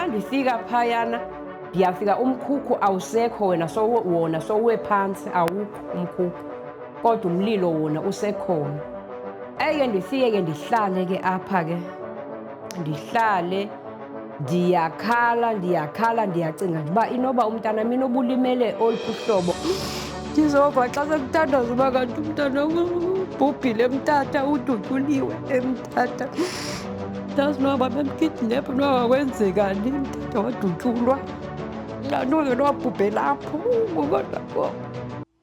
Xa ndifika phayana ndiyafika umkhukhu awusekho wena wona sowuwe phantsi, awukho umkhukhu, kodwa umlilo wona usekhona. Eke ndifike ke ndihlale ke apha ke, ndihlale ndiyakhala, ndiyakhala, ndiyacinga nje uba inoba umntanam inoba ulimele oluphi uhlobo. Ndizova xa sekuthandaza uba kanti umntana ubhubhile eMthatha, udutyuliwe eMthatha. Ndazi noba bemkidnepha noba kwenzekani, eMthatha wadutyulwa. Nantoni ke wabhubhela apho ngokodwa.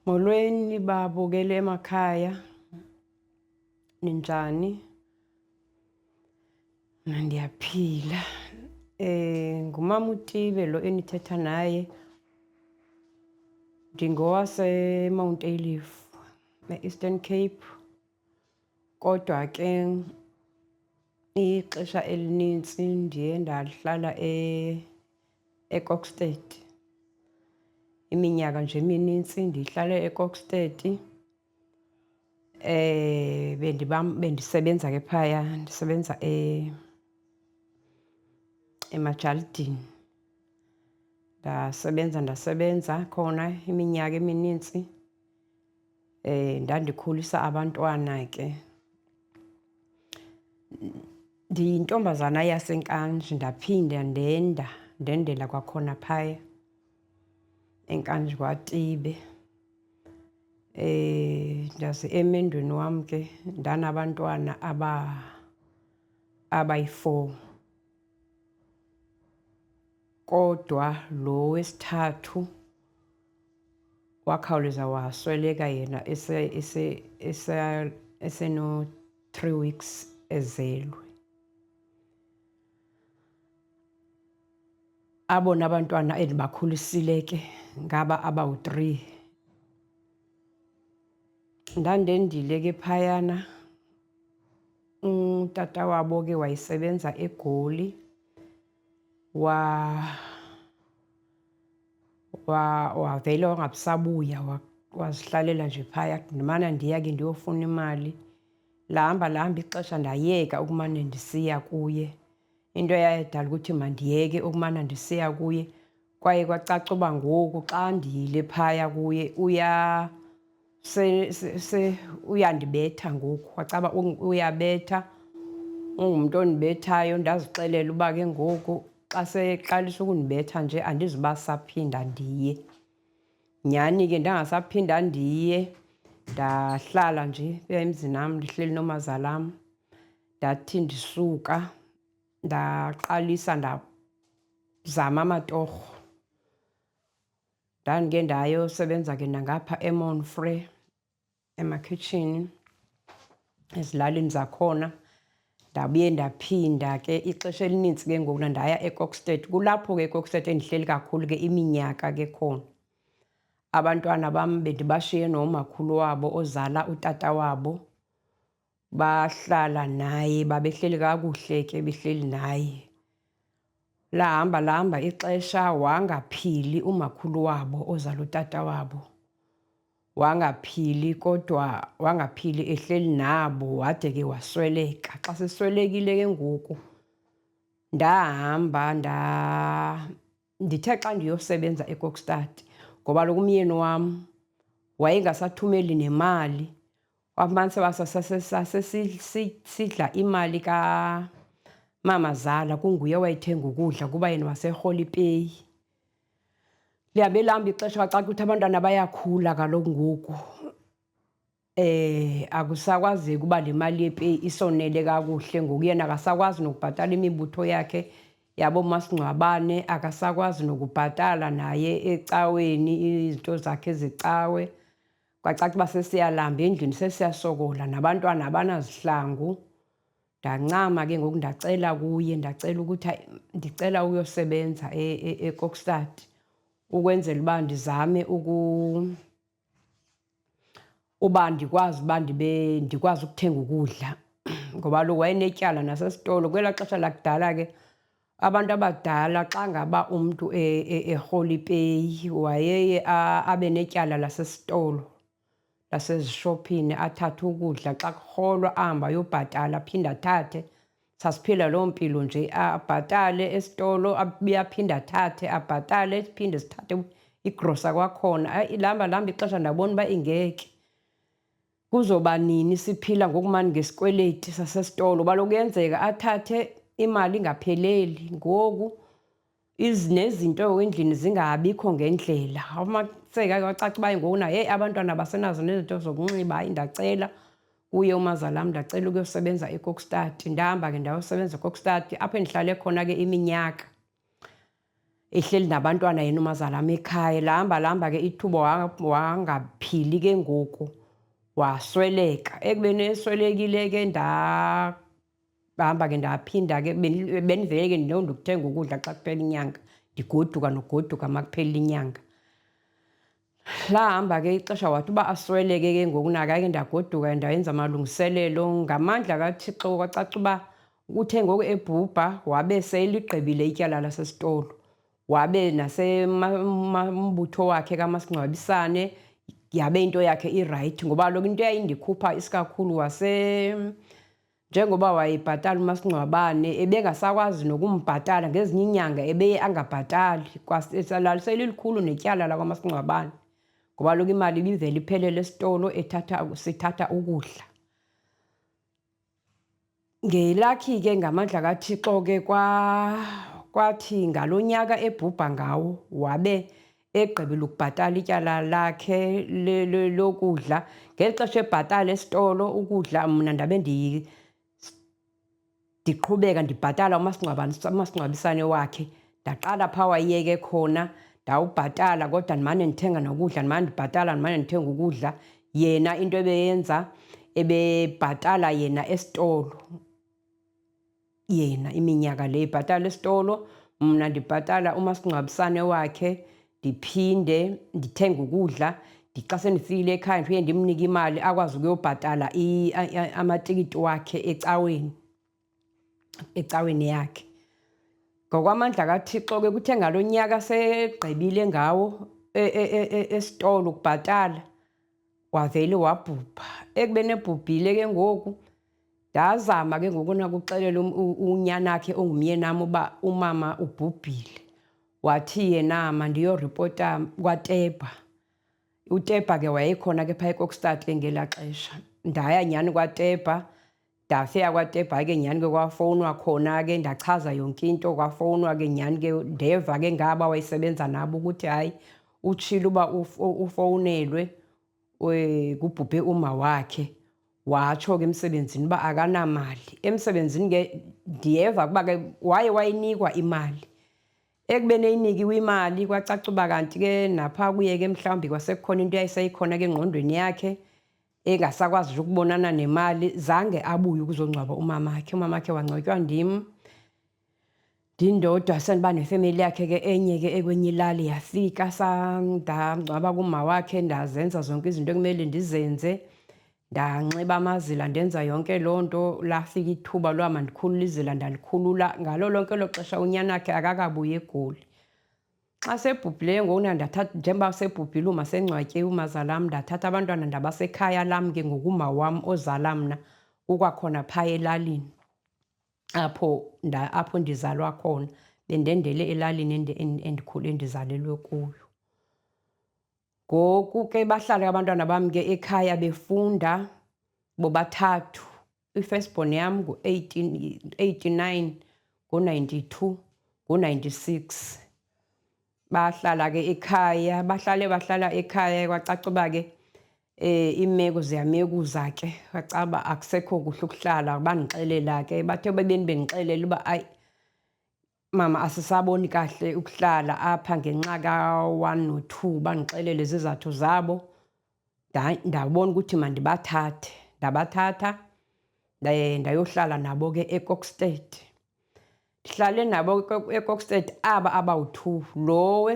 Molweni babukele emakhaya, ninjani? Mna ndiyaphila. Ngumama uTibe lo enithetha naye. NdingowaseMount Ayliff e-Eastern Cape, kodwa ke ixesha elinintsi ndiye ndahlala eKokstad. Iminyaka nje eminintsi ndihlale eKokstad. Bendisebenza ke phaya, ndisebenza emajalidini. Ndasebenza ndasebenza khona iminyaka eminintsi. Ndandikhulisa abantwana ke. Ndiyintombazana yaseNkanji, ndaphinda ndenda, ndendela kwakhona phaya eNkanji kwaTibe. Ndaze emendweni wam ke ndanabantwana abayi-4. Kodwa lo wesithathu wakhawuleza wasweleka yena eseno-3 weeks ezelwe. Abona abantwana endibakhulisile ke ngaba abawu-3. Ndandendile ke phayana, utata wabo ke wayesebenza eGoli, wavele wangabisabuya, wazihlalela nje phaya. Ndimana ndiya ke ndiyofuna imali. Lahamba lahamba ixesha ndayeka ukumane ndisiya kuye. Into eyayidala ukuthi mandiyeke ukumana ndisiya kuye, kwaye kwacaca uba ngoku xa ndiyile phaya kuye uyandibetha ngoku. Kwacaba uyabetha, ungumntu ondibethayo. Ndazixelela uba ke ngoku xa seqalisa ukundibetha nje andizuba saphinda ndiye. Nyhani ke ndangasaphinda ndiye, ndahlala nje emzini wam ndihleli nomazalam. Ndathi ndisuka ndaqalisa ndazama amatorho. Ndandike ndayosebenza ke nangapha eMonfrey emakhitshini ezilalini zakhona. Ndabuye ndaphinda ke ixesha elinintsi ke ngoku ndaya eKokstad. Kulapho ke eKokstad endihleli kakhulu ke iminyaka ke khona. Abantwana bam bendibashiye nomakhulu wabo ozala utata wabo. Bahlala naye, babehleli kakuhle ke behleli naye. Lahamba lahamba ixesha wangaphili umakhulu wabo ozala utata wabo. Wangaphili kodwa wangaphili ehleli nabo wade ke wasweleka. Xa seswelekile ke ngoku ndahamba ndithe xa ndiyosebenza eKokstad ngoba kaloku umyeni wam wayengasathumeli nemali. Wafumanisa uba sidla imali kamamazala, kunguye owayethenga ukudla kuba yena waserhola ipeyi. Lihambe lihamba ixesha kwacaca ukuthi abantwana bayakhula kaloku ngoku. Akusakwazeki uba le mali yepeyi isonele kakuhle ngoku, yena akasakwazi nokubhatala imibutho yakhe yabomasingcwabane, akasakwazi nokubhatala naye ecaweni izinto zakhe zecawe. Kwacaca uba sesiyalamba endlini, sesiyasokola, nabantwana abanazihlangu. Ndancama ke ngoku ndacela kuye, ndacela ukuthi hayi, ndicela ukuyosebenza eKokstad ukwenzela uba ndizame uba ndikwazi uba ndikwazi ukuthenga ukudla. Ngoba kaloku wayenetyala nasesitolo. Kwelaa xesha lakudala ke abantu abadala xa ngaba umntu erhola ipeyi wayeye abe netyala lasesitolo, lasezishophini, athathe ukudla xa kurholwa ahambe ayobhatala aphinde athathe. Sasiphila loo mpilo nje, abhatale esitolo, abuye aphinde athathe, abhatale, siphinde sithathe igrosa kwakhona. Hayi, lihamba lihamba ixesha ndabona uba ingeke. Kuzoba nini siphila ngokumane ngesikweleti sasesitolo? Kaloku kuyenzeka athathe imali ingapheleli, ngoku nezinto endlini zingabikho ngendlela. Amaseka kwacaca uba ngoku na heyi abantwana abasenazo nezinto zokunxiba. Hayi, ndacela kuye umazala wam, ndacela ukuyosebenza eKokstad. Ndahamba ke ndayosebenza eKokstad, apho endihlale khona ke iminyaka, ehleli nabantwana yena umazala wam ekhaya. Lahamba lahamba ke ithuba wangaphili ke ngoku, wasweleka. Ekubeni eswelekile ke ndahamba ke ndaphinda ke, bendivele ke ndinonda ukuthenga ukudla xa kuphela inyanga, ndigoduka nogoduka uma kuphela inyanga. Lahamba ke ixesha wathi uba asweleke ke ngoku nake ke ndagoduka ndayenza amalungiselelo. Ngamandla kaThixo kwacaca uba uthe ngoku ebhubha wabe seligqibile ityala lasesitolo, wabe nasembutho wakhe kamasingcwabisane, yabe into yakhe irayithi. Ngoba kaloku into eyayindikhupha isikakhulu wase njengoba wayebhatala umasingcwabane, ebengasakwazi nokumbhatala. Ngezinye iinyanga ebeye angabhatali, laliselikhulu netyala lakwamasingcwabane, ngoba kaloku imali ibivele iphelele esitolo ethatha sithatha ukudla. Ngelakhi ke ngamandla kaThixo ke kwathi ngalo nyaka ebhubha ngawo wabe egqibile ukubhatala ityala lakhe lokudla. Ngeli xesha ebhatala esitolo ukudla, mna ndabe ndiqhubeka ndibhatala umasingcwabisane wakhe. Ndaqala phaa wayiyeke khona, ndawubhatala, kodwa ndimane ndithenga nokudla, ndimane ndibhatala, ndimane ndithenga ukudla. Yena into ebeyenza, ebebhatala yena esitolo, yena iminyaka le ebhatala esitolo, mna ndibhatala umasingcwabisane wakhe, ndiphinde ndithenge ukudla. Xa sendifikile ekhaya ndifike ndimnike imali akwazi ukuyobhatala amatikiti wakhe ecaweni, ecaweni yakhe. Ngokwamandla kaThixo ke kuthe ngalo nyaka segqibile ngawo esitolo ukubhatala, wavele wabhubha. Ekubeni ebhubhile ke ngoku ndazama ke ngoku nakuxelela unyanakhe ongumyenam uba umama ubhubhile. Wathi yena mandiyoripota kwaTeba. UTeba ke wayekhona ke phaa eKokstad ke ngelaa xesha. Ndaya nyhani kwaTeba, ndafika kwaTeba ke nyhani ke kwafowunwa khona ke, ndachaza yonke into, kwafowunwa ke nyhani ke. Ndeva ke ngaba wayesebenza nabo ukuthi hayi utshilo uba ufowunelwe kubhubhe uma wakhe. Watsho ke emsebenzini uba akanamali. Emsebenzini ke ndiyeva ukuba ke waye wayinikwa imali. Ekubeni eyinikiwe imali kwacaca uba kanti ke naphaa kuye ke mhlawumbi kwasekukhona into eyayiseyikhona ke engqondweni yakhe, engasakwazi nje ukubonana nemali. Zange abuye ukuzongcwaba umamakhe. Umamakhe wangcwatywa ndim ndindodwa, sendiba nefemeli yakhe ke enye ke ekwenye ilali yafika, ndangcwaba kuma wakhe, ndazenza zonke izinto ekumele ndizenze, ndanxiba amazila, ndenza yonke loo nto. Lafika ithuba loba mandikhulule izila, ndalikhulula. Ngalo lonke elo xesha unyanakhe akakabuyi eGoli. Xa sebhubhileyo ngoku ndathatha, njengoba sebhubhile uma sengcwatyiwe umazala wam, ndathatha abantwana ndabasekhaya lam ke ngoku, uma wam ozala mna kukwakhona phaa elalini apho apho ndizalwa khona. Bendendele elalini endikhule endizalelwe kuyo. Ngoku ke bahlala abantwana bam ke ekhaya befunda bobathathu. I-first born yam ngu-eighty-nine, ngo-92, ngo-96. Bahlala ke ekhaya, bahlale bahlala ekhaya, kwacaca uba ke iimeko ziyamekuza ke, kwacaba akusekho kuhle ukuhlala. Bandixelela ke, bathe bebeni bendixelela uba hayi mama asisaboni kahle ukuhlala apha ngenxa ka-one no-two, bandixelele izizathu zabo. Ndabona ukuthi mandibathathe, ndabathatha ndayohlala nabo ke eKokstad. Ndihlale nabo eKokstad aba abawu-two. Lo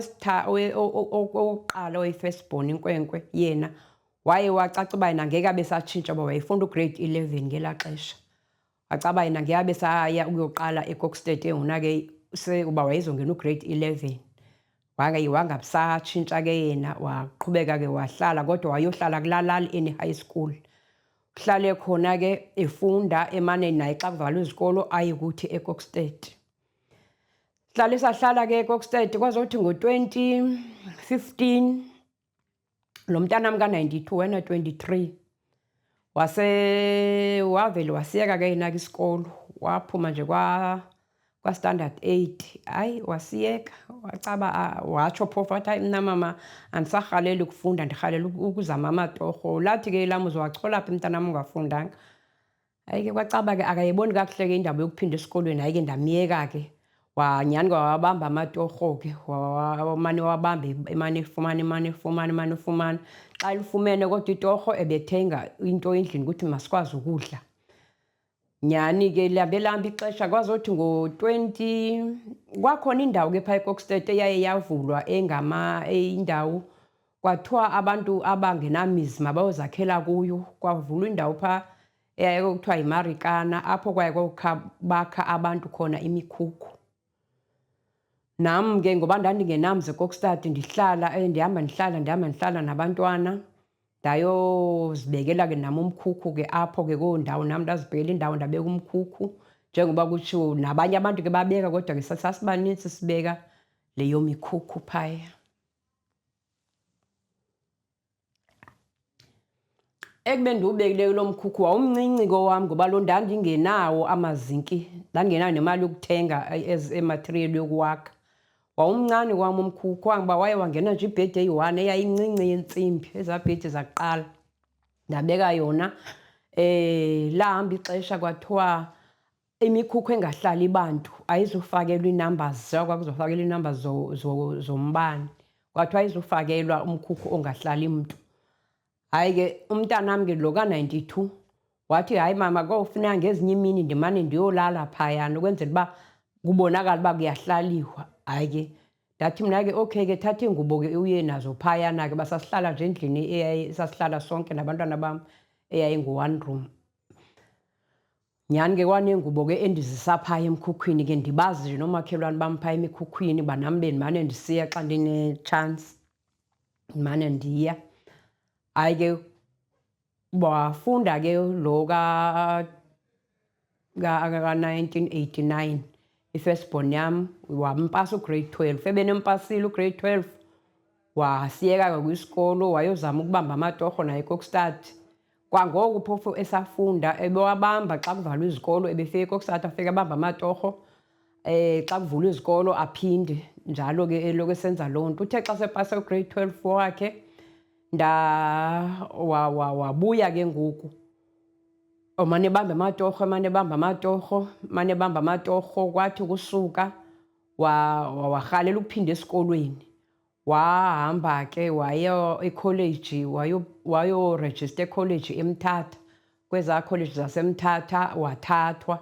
owokuqala oyi-first born inkwenkwe yena waye wacaca uba yena ngeke abe satshintsha uba wayefunda u-grade 11 ngelaa xesha. Wacaba yena ngeke abe saya ukuyoqala eKokstad engona ke uba wayezongena u-grade 11. Wangabisatshintsha ke yena, waqhubeka ke wahlala, kodwa wayohlala kulaa lali ene-high school. Kuhlale khona ke efunda emane naye xa kuvalwa izikolo aye kuthi eKokstad. Sihlale sahlala ke eKokstad kwazothi ngo-2015 lo mntanam ka-92 wena 23 wase wavele wasiyeka ke yena ke isikolo waphuma nje kwa kwa-standard 8. Hayi, wasiyeka wacaba, watsho phofu wathi, hayi, mna mama andisarhaleli ukufunda, ndirhalela ukuzama amatorho. Lathi ke lam, uzowachola phi mntanam ungafundanga? Hayi ke, kwacaba ke akayiboni kakuhle ke indaba yokuphinda esikolweni. Hayi ke, ndamyeka ke. Wanyhani wawabamba amatorho ke, wamane wabamba, emane efumana, emane efumana, emane efumana. Xa elifumene kodwa itorho ebethenga into endlini ukuthi masikwazi ukudla. Nyhani ke lihambe lihamba ixesha, kwazothi ngo-20 kwakhona indawo ke phaa eKokstad eyaye yavulwa engama indawo, kwathiwa abantu abangenamizi mabayozakhela kuyo. Kwavulwa indawo phaa eyaye kuthiwa yiMarikana, apho kwaye kokha bakha abantu khona imikhukhu. Nam ke ngoba ndandingenamzi eKokstad, ndihlala ndihamba ndihlala, ndihamba ndihlala nabantwana, ndayozibekela ke nam umkhukhu ke apho ke koo ndawo. Nam ndazibekela indawo, ndabeka umkhukhu njengoba kutshiwo nabanye abantu ke babeka, kodwa ke sasibanintsi sibeka leyo mikhukhu phaya. Ekubeni ndiwubekileyo lo mkhukhu, wawumncinci kowam ngoba lo ndandingenawo amazinki, ndandingenayo nemali yokuthenga ematerial yokuwakha. Wawumncane kwam umkhukhu wangoba waye wangena nje ibhedi eyi-one eyayincinci yentsimbi, ezaa bhedi zakuqala, ndabeka yona. Lahamba ixesha, kwathiwa imikhukhu engahlali bantu ayizufakelwa ii-numbers, njengoba kwakuzofakelwa ii-numbers zombane, kwathiwa ayizufakelwa umkhukhu ongahlali mntu. Hayi ke, umntanam ke lo ka-92 wathi, hayi mama, kofuneka ngezinye imini ndimane ndiyolala phayana ukwenzela uba kubonakala uba kuyahlaliwa. Hayi ke, ndathi mna ke, okay ke, thatha iingubo ke uye nazo phayana ke. Basasihlala nje endlini eyayisasihlala sonke nabantwana bam, eyayingu-one room. Nyhani ke kwaneengubo ke endizisa phaya emkhukhwini ke, ndibazi nje noomakhelwane bam phaya emikhukhwini uba nam bendimane ndisiya xa ndinetshansi, ndimane ndiya. Hayi ke, wafunda ke lo ka-1989, i-first born yam, wampasa ugrade 12. Ebenempasile ugrade 12, wasiyeka ke kwisikolo, wayozama ukubamba amatorho naye eKokstad. Kwangoku phofu esafunda ebewabamba xa kuvalwa izikolo, ebefika eKokstad afike abambe amatorho, xa kuvulwa izikolo aphinde njalo ke, eloko esenza loo nto. Uthe xa sepase ugrade 12 wakhe, nda wabuya ke ngoku, omane ebamba amatorho, emane ebamba amatorho, emane ebamba amatorho. Kwathi kusuka warhalela ukuphinda esikolweni, wahamba ke waya ekholeji, wayorejista ekholeji eMthatha, kwezaa kholeji zaseMthatha, wathathwa.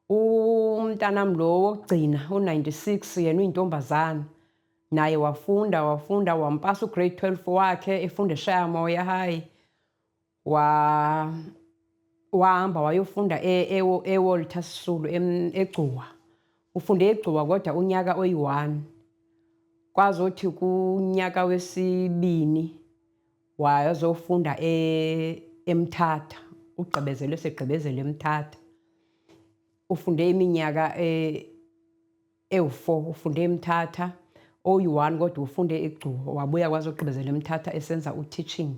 Umntanam lo wokugcina u-96 yena uyintombazana, naye wafunda, wafunda, wampasa ugrade 12 wakhe efunda eShayamoya High. Wahamba wayofunda eWalter Sisulu eGcuwa. Ufunde eGcuwa kodwa unyaka oyi-1, kwazothi kunyaka wesibini wayozofunda eMthatha, ugqibezele segqibezele eMthatha. Ufunde iminyaka ewu-4, ufunde eMthatha oyi-1, kodwa ufunde eGcuwa, wabuya kwazogqibezela eMthatha esenza u-teaching.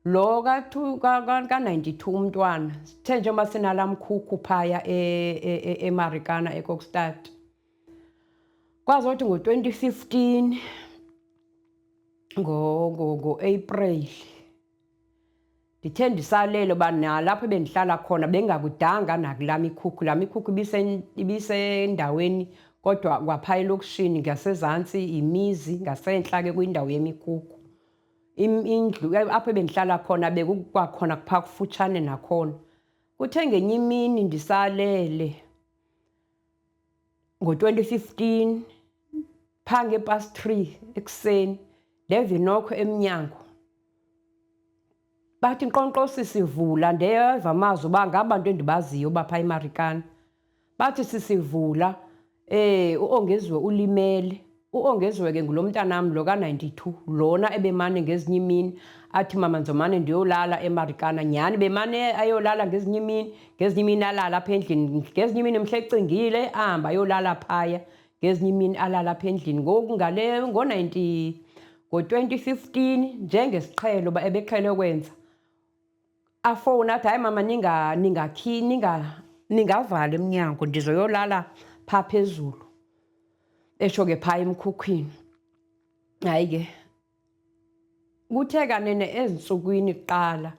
Lo ka-92 umntwana, sithe njengoba sinalaa mkhukhu phaya eMarikana eKokstad, kwazothi ngo-2015 ngo-April, ndithe ndisalele uba nalapho bendihlala khona bengakudanga nakulaa mikhukhu. Laa mikhukhu ibisendaweni kodwa kwaphaa elokishini, ngasezantsi yimizi, ngasentla ke kwindawo yemikhukhu. Indlu apho bendihlala khona bekukwakhona phaa kufutshane nakhona. Kuthe ngenye imini ndisalele ngo-2015 phaa nge-past 3 ekuseni, ndeva inokho emnyango, bathi, "Nkqonkqo sisivula." Ndeva amazwi uba ngabantu endibaziyo baphaa eMarikana, bathi, "Sisivula, uOngeziwe ulimele." UOngeziwe ke ngulo mntanam lo ka-92 lona ebemane ngezinye imini Athi, mama, ndizomane ndiyolala eMarikana. Nyhani bemane ayolala ngezinye imini, ngezinye imini alala apha endlini, ngezinye imini mhla ecingile ahambe ayolala phaya, ngezinye imini alala apha endlini. Ngoku ngale ngo-ninety ngo-2015, njengesiqhelo uba ebeqhele ukwenza, afowune athi, hayi mama, ningakhi ningavali emnyango, ndizoyolala phaa phezulu, etsho ke phaa emkhukhwini. Hayi ke, kuthe kanene ezintsukwini kuqala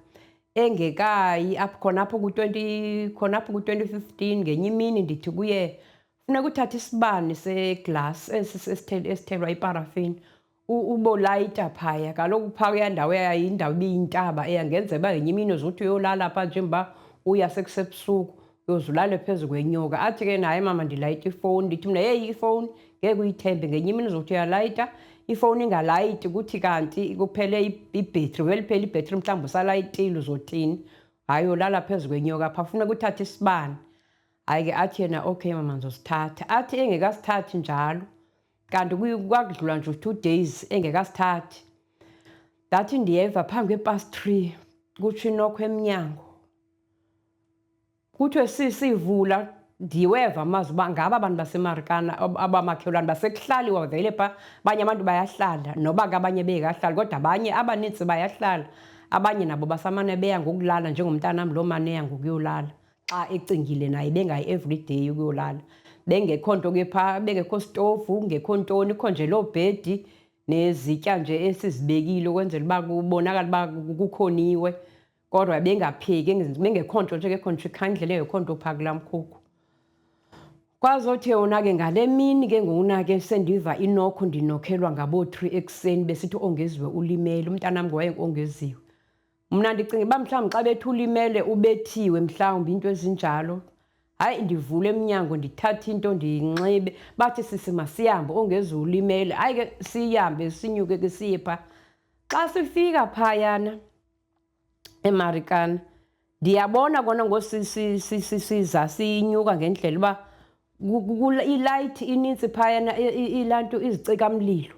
engekayi apho khonapho ku-twenty khonapho ku-2015, ngenye imini ndithi kuye funeka uthathe isibane seglasi esi esithelwa iparafini, ubolayita phaya. Kaloku phaa kuya ndawo yayindawo ibiyintaba, eyangenzeka uba ngenye imini uzothi uyolala phaa njengoba uya sekusebusuku, uyoze ulale phezu kwenyoka. Athi ke naye, mama, ndilayita ifowuni. Ndithi mna, heyi, ifowuni ngeke uyithembe, ngenye imini uzothi uyalayita ifowuni ingalayiti, kuthi kanti kuphele ibhetri, vele iphele ibhetri, mhlawumbi usalayitile, uzothini? Hayi, uyolala phezu kwenyoka phaa, funeka uthathe isibane. Hayi ke, athi yena, okay mama, ndizosithatha. Athi engekasithathi njalo, kanti kwakudlula nje 2 days engekasithathi, ndathi ndiyeva phambi kwe-past 3 kutsho inokhwe emnyango, kuthiwe sivula. Ndiweva amazwi uba ngaba abantu baseMarikana, abamakhelwane basekuhlaliwa vele phaa. Abanye abantu bayahlala, noba ke abanye bengekahlali, kodwa abanye abanintsi bayahlala. Abanye nabo basamane beya ngokulala, njengomntanam lo mane eya ngokuyolala xa ecingile naye, bengayi everyday ukuyolala. Bengekho nto ke phaa, bengekho sitofu, kungekho ntoni, kukho nje loo bhedi nezitya nje esizibekile ukwenzela uba kubonakale uba kukhoniwe, kodwa bengapheki, bengekho nto nje, ngekho nje ikhandlela, engekho nto phaa kulaa mkhukhu. Kwazothi yona ke ngale mini ke ngokuna ke sendiva inokho, ndinokhelwa ngaboo-3 ekuseni, besithi Ongeziwe ulimele. Umntanam ngowaye Ongeziwe. Mna ndicinga uba mhlawumbi xa bethi ulimele, ubethiwe mhlawumbi, into ezinjalo. Hayi, ndivule emnyango, ndithathe into ndiyinxibe, bathi, sisi, masihambe, Ongeziwe ulimele. Hayi ke, sihambe sinyuke ke siye phaa. Xa sifika phayana eMarikana, ndiyabona kona ngosiza sinyuka ngendlela uba ilayithi inintsi phayana, ilaa nto izicikamlilo,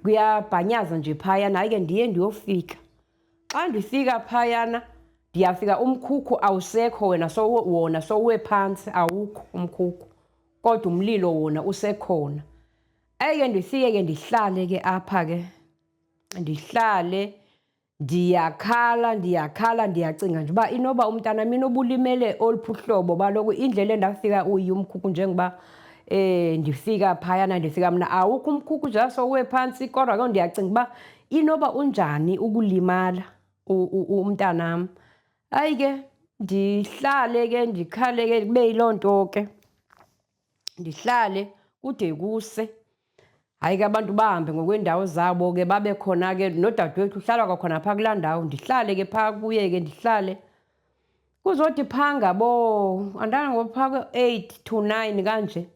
kuyabhanyaza nje phayana. Hayi ke, ndiye ndiyofika. Xa ndifika phayana, ndiyafika umkhukhu awusekho wena, wona sowuwe phantsi, awukho umkhukhu, kodwa umlilo wona usekhona. Eke ndifike ke ndihlale ke apha ke, ndihlale ndiyakhala, ndiyakhala, ndiyacinga nje uba inoba umntanam inoba ulimele oluphi uhlobo. Baloku indlela endafika uyiyo umkhukhu, njengoba ndifika phayana, ndifika mna awukho umkhukhu nje, sowuwe phantsi, kodwa ke ndiyacinga uba inoba unjani ukulimala umntanam. Hayi ke, ndihlale ke ndikhale ke, kube yiloo nto ke, ndihlale kude kuse. Hayi ke, abantu bahambe ngokweendawo zabo ke, babe khona ke nodadewethu uhlala kwakhona phaa kulaa ndawo. Ndihlale ke phaa kuye ke, ndihlale kuzothi phaa ngabo andanga ngophaa ko-8 to 9 kanje,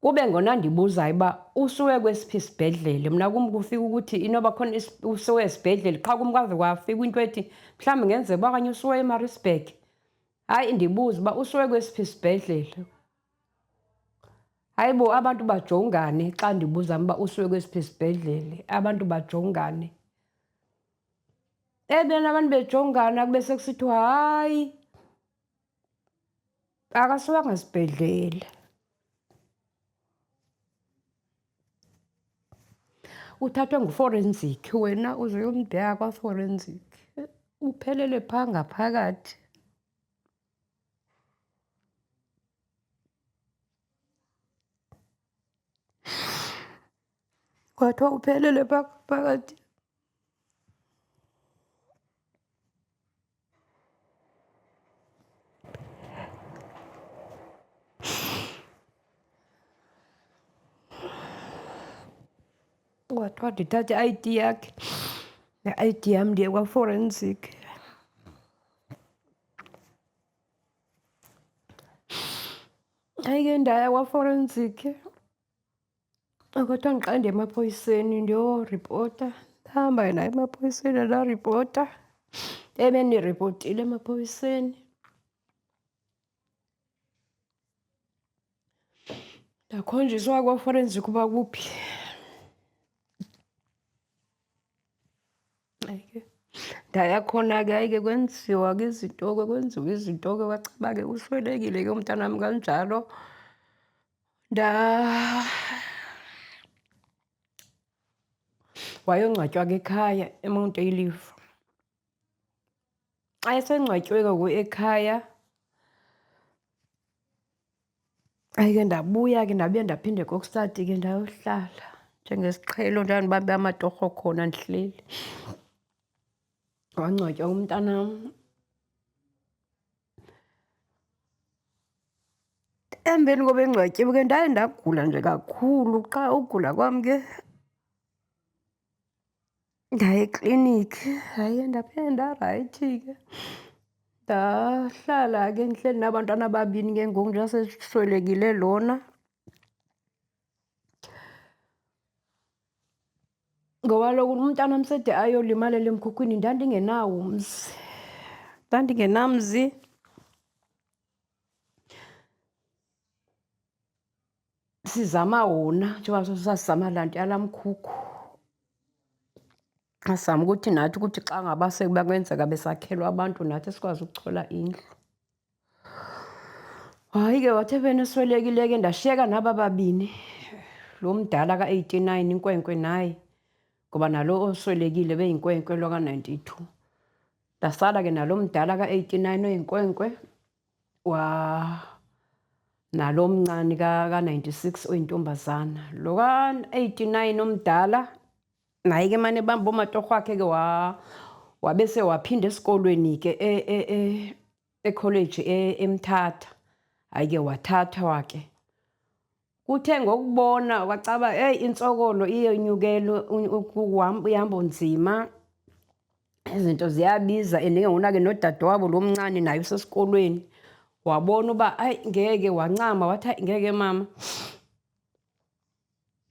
kube ngona ndibuzayo uba usuwe kwesiphi isibhedlele. Mna kum kufika ukuthi inoba khona usuwe esibhedlele qha, kum kwaze kwafika into ethi mhlawumbi ngenzeka uba okanye usuwe eMaritzburg. Hayi, ndibuze uba usuwe kwesiphi isibhedlele. Hayi bo, abantu bajongane xa ndibuza uba usuwe kwesiphi isibhedlele, abantu bajongane. Ebeni abantu bejongana, kube sekusithiwa hayi, akasuwanga sibhedlele, uthathwe ngu-forensic, wena uzoyombheka kwa-forensic, uphelele phaa ngaphakathi. Kwathiwa uphelele phaa ngaphakathi. Kwathiwa ndithathe i-ID yakhe ne-ID yam ndiye kwa-forensic. Hayi ke, ndaya kwa-forensic. Kwathiwa ndiqale ndiye emaphoyiseni ndiyoripota. Ndahamba ke naye emaphoyiseni, ndaripota. Ebendiripotile emaphoyiseni, ndakhonjiswa kwa-forensic uba kuphi. Hayi. Ndaya khona ke, hayi ke kwenziwa ke izinto ke, kwenziwa izinto ke, kwacaba ke uswelekile ke umntanam kanjalo. Wayongcwatywa ke ekhaya eMount Ayliff. Xa esengcwatyiwe ke ngoku ekhaya, hayi ke ndabuya ke, ndabuya ndaphinda eKokstad ke ndayohlala njengesiqhelo, ndandibambe amatorho khona ndihleli. Wangcwatywa umntanam. Emveni koba engcwatyiwe ke ndaye ndagula nje kakhulu. Xa ugula kwam ke ndaya ekliniki, hayi ndaphinde ndarayithi ke. Ndahlala ke ndihleli nabantwana ababini ke ngoku njengoba seswelekile lona. Ngoba kaloku umntanam sede ayolimalela emkhukwini ndandingenawo umzi, ndandingenamzi. Sizama wona njengoba sasizama laa nto yalaa mkhukhu. Sazama ukuthi nathi ukuthi xa ngaba sekuba kwenzeka besakhelwa abantu nathi sikwazi ukuchola indlu. Hayi ke wathi ebeni eswelekile ke ndashiyeka naba babini, lo mdala ka-89 inkwenkwe naye, ngoba nalo oswelekile beyinkwenkwe lo ka-92. Ndasala ke nalo mdala ka-89 oyinkwenkwe wa nalo mncane ka-96 oyintombazana. Lo ka-89 omdala naye ke mane ebamba oomatorho akhe ke wabe sewaphinda esikolweni ke ekholeji eMthatha. Hayi ke wathathwa ke. Kuthe ngokubona kwacaba eyi intsokolo iyenyukela, uhambo nzima, izinto ziyabiza and ke ngoku ke nodadewabo lo mncane naye usesikolweni. Wabona uba hayi ngeke, wancama wathi hayi ngeke mama,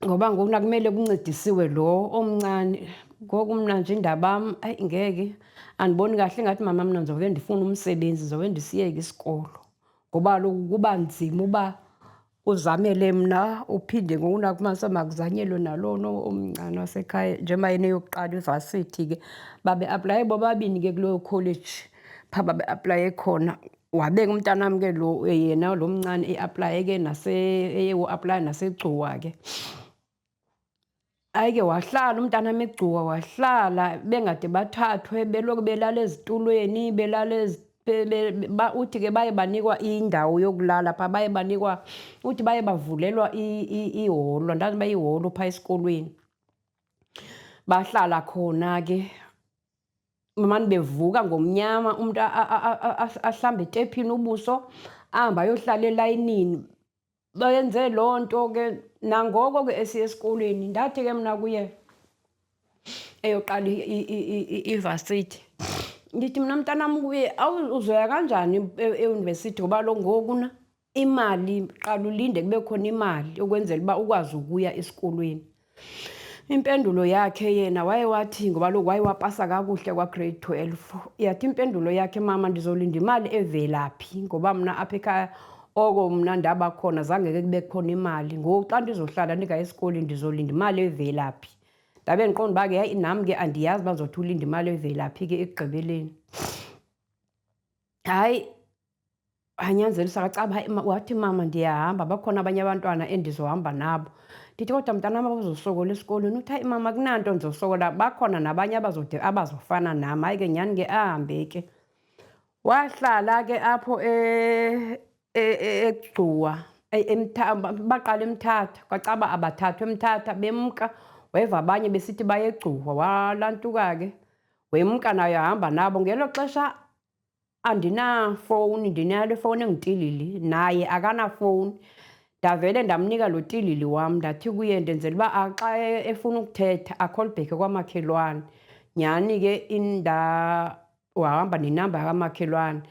ngoba ngoku nakumele kuncedisiwe lo omncane. Ngoku mna nje indaba yam, hayi ngeke, andiboni kahle, ingathi mama mna ndizobe ndifuna umsebenzi, ndizobe ndisiyeka isikolo. Ngoba kaloku kuba nzima uba uzamele mna uphinde ngoku nakumanisa makuzanyelwe nalona omncane wasekhaya njengoba yena eyokuqala ivasithi ke. Babeaplaye bobabini ke kuloo kholeji phaa babeaplaye khona. Wabe ke umntanam ke lo yena lo mncane eaplaye ke eye woaplaya naseGcuwa ke. Hayi ke wahlala umntanam eGcuwa, wahlala bengade bathathwe, belokhu belala ezitulweni, belala uthi ke baye banikwa indawo yokulala phaa, baye banikwa, uthi baye bavulelwa iholo, andazi uba iholo phaa esikolweni. Bahlala khona ke, bamane bevuka ngomnyama, umntu ahlambe etephini ubuso ahambe ayohlala elayinini. Bayenze loo nto ke nangoko ke esiya esikolweni. Ndathi ke mna kuye eyoqala ivasithi, ndithi mna mntanam kuye, uzoya kanjani eyunivesithi ngoba kaloku ngoku na imali, qala ulinde kube khona imali ukwenzela uba ukwazi ukuya esikolweni. Impendulo yakhe yena waye wathi, ngoba kaloku waye wapasa kakuhle kwaGrade 12, yathi impendulo yakhe, mama ndizolinda imali evela phi ngoba mna apha ekhaya oko mna ndaba khona zange ke kube khona imali. Ngoku xa ndizohlala ndingayi esikolweni ndizolinda imali evela phi? Ndabe ndiqonda uba ke hayi nam ke andiyazi uba ndizothi ulinda imali evela phi ke ekugqibeleni. Hayi wanyanzelisa kwacaba, hayi wathi mama ndiyahamba, bakhona abanye abantwana endizohamba nabo. Ndithi kodwa mntanam abazosokola esikolweni. Uthi hayi mama akunanto ndizosokola, bakhona nabanye abazode abazofana nam. Hayi ke nyhani ke ahambe ke. Wahlala ke apho eGcuwa, baqala eMthatha, kwacaba abathathwa eMthatha bemka, weva abanye besithi baye eGcuwa, walantuka ke wemka naye wahamba nabo. Ngelo xesha andinafowuni, ndinale fowuni engutilili, naye akanafowuni. Ndavele ndamnika lo tilili wam, ndathi kuye ndenzela uba xa efuna ukuthetha akholibhekhe kwamakhelwane. Nyhani ke wahamba nenamba kamakhelwane.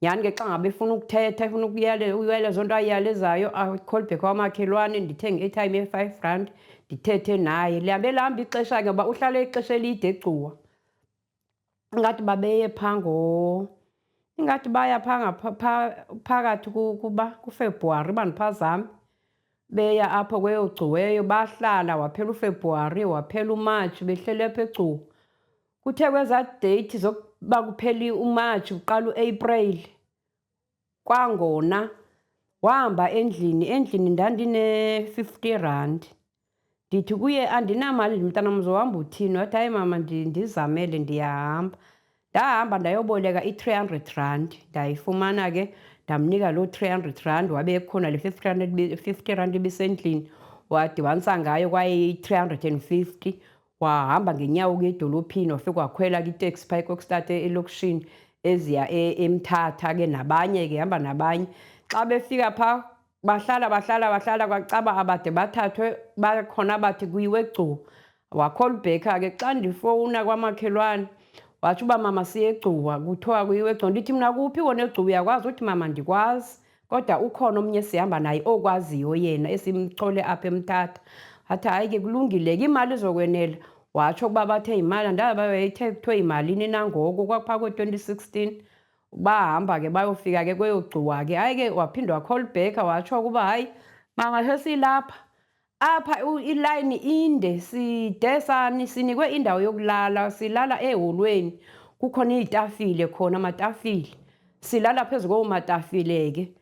Nyhani ke xa ngaba efuna ukuthetha, efuna ukuyaleza nto ayiyalezayo, akholibhekhe kwamakhelwane, ndithenge i-airtime ye-5 rand ndithethe naye. Lihambe lahamba ixesha ke ngoba uhlale ixesha elide eGcuwa. Ingathi babeye phaa ingathi baya phaa phakathi kuba kuFebruwari uba andiphazami, beya apho kweyoGcuweyo bahlala waphela uFebruwari, waphela uMatshi behleli apha eGcuwa. Kuthe kwezaa deyithi zokuba kuphela uMatshi kuqala uApril, kwangona wahamba endlini. Endlini ndandine-50 rand. Ndithi kuye andinamali mntanam, uzohamba uthini? Wathi hayi mama, ndizamele ndiyahamba. Ndahamba ndayoboleka i-300 rand, ndayifumana ke, ndamnika loo 300 rand. Wabe ekhona le 50 rand, 50 rand ibisendlini, wadibanisa ngayo kwaye iyi-350. Wahamba ngenyawo ukuya edolophini, wafika wakhwela ke iteksi phaa eKokstad elokishini eziya eMthatha ke nabanye ke, hamba nabanye. Xa befika phaa bahlala bahlala bahlala, kwacaba abade bathathwe, bakhona bathi kuyiwe eGcuwa. Wakhola uBheka ke. Xa ndifowuna kwamakhelwane watsho uba mama siye eGcuwa, kuthiwa kuyiwe eGcuwa. Ndithi mna kuphi wona eGcuwa, uyakwazi? Uthi mama ndikwazi, kodwa ukhona omnye esihamba naye okwaziyo yena esimchole apha eMthatha. Wathi hayi ke kulungile ke, imali izokwenela. Watsho ukuba bathe yimali, andazi wayethe kuthiwe yimalini na ngoku, kwakuphaa koo-2016. Bahamba ke bayofika ke kweyoGcuwa ke. Hayi ke waphinda wakhola uBheka, watsho ukuba hayi mama sesilapha apha, ilayini inde, side sani sinikwe indawo yokulala, silala eholweni, kukhona iitafile khona, amatafile, silala phezu koomatafile ke,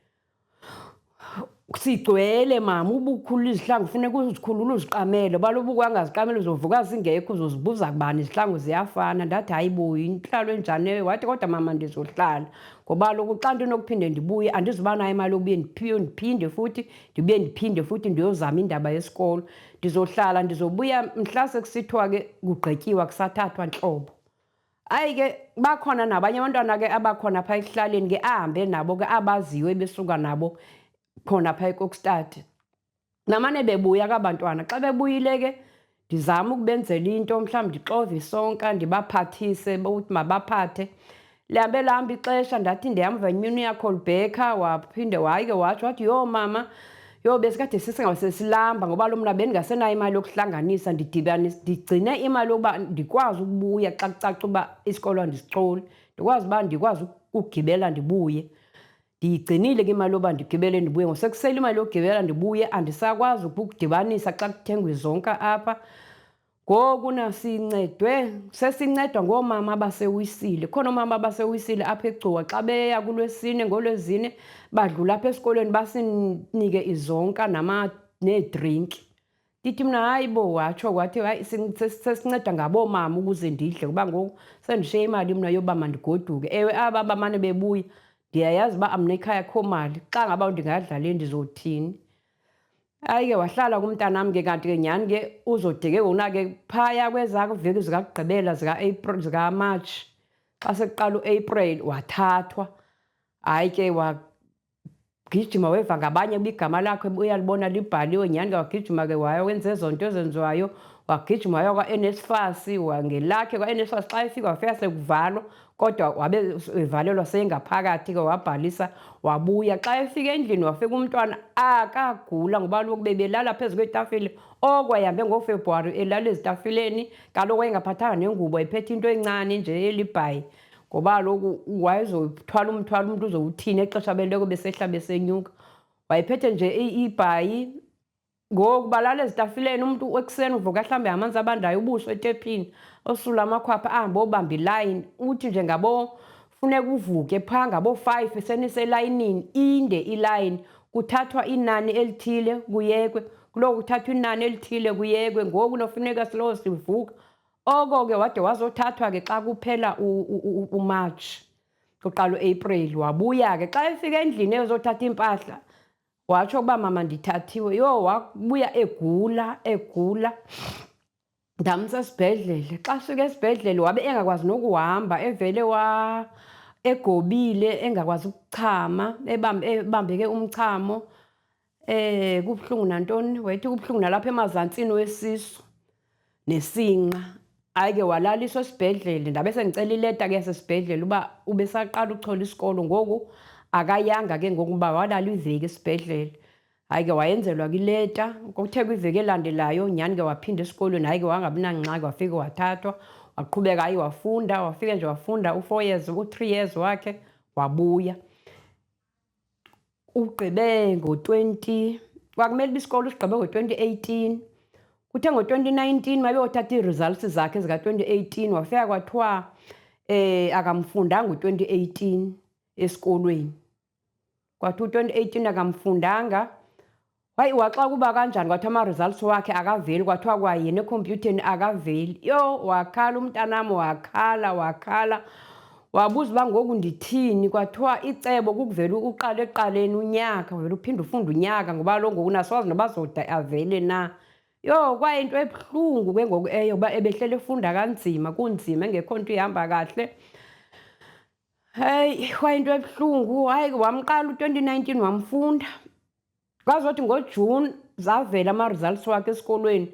sigcwele mama. Ubukhulula izihlangu funeka uzikhulule uziqamele, baloba ukwangaziqamela uzovuka zingekho, uzozibuza kubani, izihlangu ziyafana. Ndathi hayi bo, intlalo enjani leyo? Wathi kodwa mama ndizohlala, ngoba kaloku xa ndinokuphinde ndibuye andizuba nayo imali yokubuye ndiphinde futhi ndibuye ndiphinde futhi ndiyozama indaba yesikolo. Ndizohlala, ndizobuya mhla sekusithiwa ke kugqityiwa, kusathathwa ntlobo. Hayi ke bakhona nabanye abantwana ke abakhona phaa ekuhlaleni ke ahambe nabo ke, abaziyo ebesuka nabo khona phaa eKokstad. Namane bebuya kabantwana. Xa bebuyile ke ndizama ukubenzela into, mhlawumbi ndixove isonka ndibaphathise, ukuthi mabaphathe. Lihambe lahamba ixesha, ndathi ndiyamva enye uyakhola uBheka, waphinde hayi ke watsho wathi yho mama, yho besikade sesilamba, ngoba lo mna bendingasenayo imali yokuhlanganisa, ndidibanise ndigcine imali yokuba ndikwazi ukubuya xa kucaca uba isikolo andisicoli, ndikwazi uba ndikwazi ukugibela ndibuye. Ndiyigcinile ke imali yoba ndigibele ndibuye. Ngosekusele imali yokugibela ndibuye, andisakwazi ukudibanisa xa kuthengwa izonka apha. Ngoku nasincedwe, sesincedwa ngoomama abaseWisile. Khona oomama abaseWisile apha eGcuwa, xa beya kuLwesine ngoLwezine badlula apha esikolweni basinike izonka needrinki. Ndithi mna hayi bo, watsho wathi hayi sesinceda ngaboomama ukuze ndidle, kuba ngoku sendishiye imali mna yoba mandigoduke. Ewe, aba bamane bebuya ndiyayazi uba mna ekhaya akho mali, xa ngaba ndingadla le ndizothini? Hayi ke wahlala kumntanam ke, kanti ke nyhani ke uzode ke ngokuna ke phaya kwezaa veki zikakugqibela zika-April, zikaMatshi, xa sekuqala uApril wathathwa. Hayi ke wagijima, weva ngabanye uba igama lakhe uyalibona libhaliwe, nyhani ke wagijima ke waya wenza ezo nto ezenziwayo, wagijima waya kwa-NSFAS ngelakhe kwa-NSFAS. Xa efika wafika sekuvalwa, kodwa wabe evalelwa seyengaphakathi ke, wabhalisa wabuya. Xa efika endlini wafika umntwana akagula, ngoba kaloku bebelala phezu kweetafile oko ehambe ngoFebruwari elala ezitafileni. Kaloku wayengaphathanga nengubo, ephethe into encane nje elibhayi, ngoba kaloku wayezothwala umthwalo, umntu uzowuthini exesha beloko besehla besenyuka. Wayephethe nje ibhayi. Ngoku balala ezitafileni, umntu ekuseni uvuka ahlambe amanzi abandayo ubuso etephini, osula amakhwapha, ahambe obamba ilayini. Uthi nje ngabo funeka uvuke phaa ngabo-5 seniselayinini, inde ilayini, kuthathwa inani elithile kuyekwe, kuloko kuthathwa inani elithile kuyekwe. Ngoku nofuneka siloko sivuka oko ke, wade wazothathwa ke xa kuphela uMatshi kuqala uApril. Wabuya ke, xa efika endlini ezothatha iimpahla watsho ukuba mama ndithathiwe. Yho, wabuya egula egula, ndamsa esibhedlele. Xa fika esibhedlele wabe engakwazi nokuhamba, evele wa egobile, engakwazi ukuchama, ebambeke umchamo, kubuhlungu nantoni, wayethi kubuhlungu nalapha emazantsini wesisu nesinqa. Hayi ke walaliswa esibhedlele, ndabe sendicela ileta ke yasesibhedlele uba ubesaqala uchola isikolo ngoku, akayanga ke ngoku uba walala iveki esibhedlele. Hayi ke wayenzelwa ke ileta, kuthe kwiveki elandelayo nyhani ke waphinda esikolweni. Hayi ke wangabi nangxaki, wafike wathathwa waqhubeka, hayi wafunda, wafike nje wafunda u-4 years, u-3 years wakhe, wabuya. Ugqibe ngo-20, kwakumele uba isikolo usigqibe ngo-2018. Kuthe ngo-2019 mabeyothatha ii-results zakhe zika-2018, wafika kwathiwa akamfundanga u-2018 esikolweni. Kwathiwa u-2018 akamfundanga. Hayi, waxa kuba kanjani, kwathiwa ama-results wakhe akaveli, kwathiwa kwayena ekhompyutheni akaveli. Yho, wakhala umntanam, wakhala, wakhala. Wabuza uba ngoku ndithini. Kwathiwa icebo kukuvela uqale ekuqaleni unyaka, uvele uphinde ufunde unyaka, ngoba lo ngoku nasoze noba azoda avele na. Yho, kwayinto ebuhlungu ke ngoku eyo, uba ebehleli efunda kanzima, kunzima, engekho nto ihamba kahle. Heyi, kwayinto ebuhlungu. Hayi, wamqala u-2019 wamfunda. Kwazothi ngoJuni zavela ama-results wakhe esikolweni,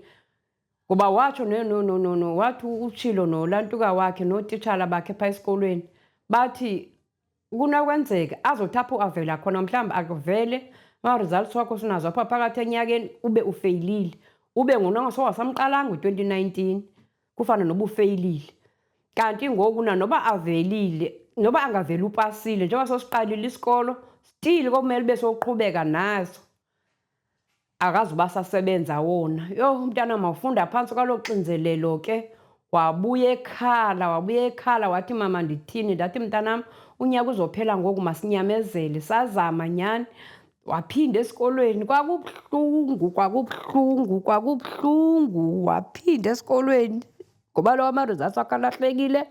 ngoba watsho no wathi utshilo nolantuka wakhe nootitshala bakhe phaa esikolweni, bathi kunokwenzeka azothi apho avela khona mhlawumbi akuvele ama-results wakho sinazo apha phakathi enyakeni, ube ufeyilile, ube ngunasowasamqalanga u-2019, kufana noba ufeyilile. Kanti ngoku noba avelile, noba angaveli upasile, njengoba sosiqalile isikolo, still komele ube sowuqhubeka naso, akazuba sasebenza wona. Yho, umntana mawufunda phantsi kwaloo xinzelelo ke. Wabuya ekhala, wabuya ekhala, wathi, "Mama, ndithini?" Ndathi, "Mntanam, unyaka uzophela ngoku, masinyamezele." Sazama nyhani, waphinda esikolweni. Kwakubuhlungu, kwakubuhlungu, kwakubuhlungu. Waphinda esikolweni ngoba lo ama-results wakhe alahlekile.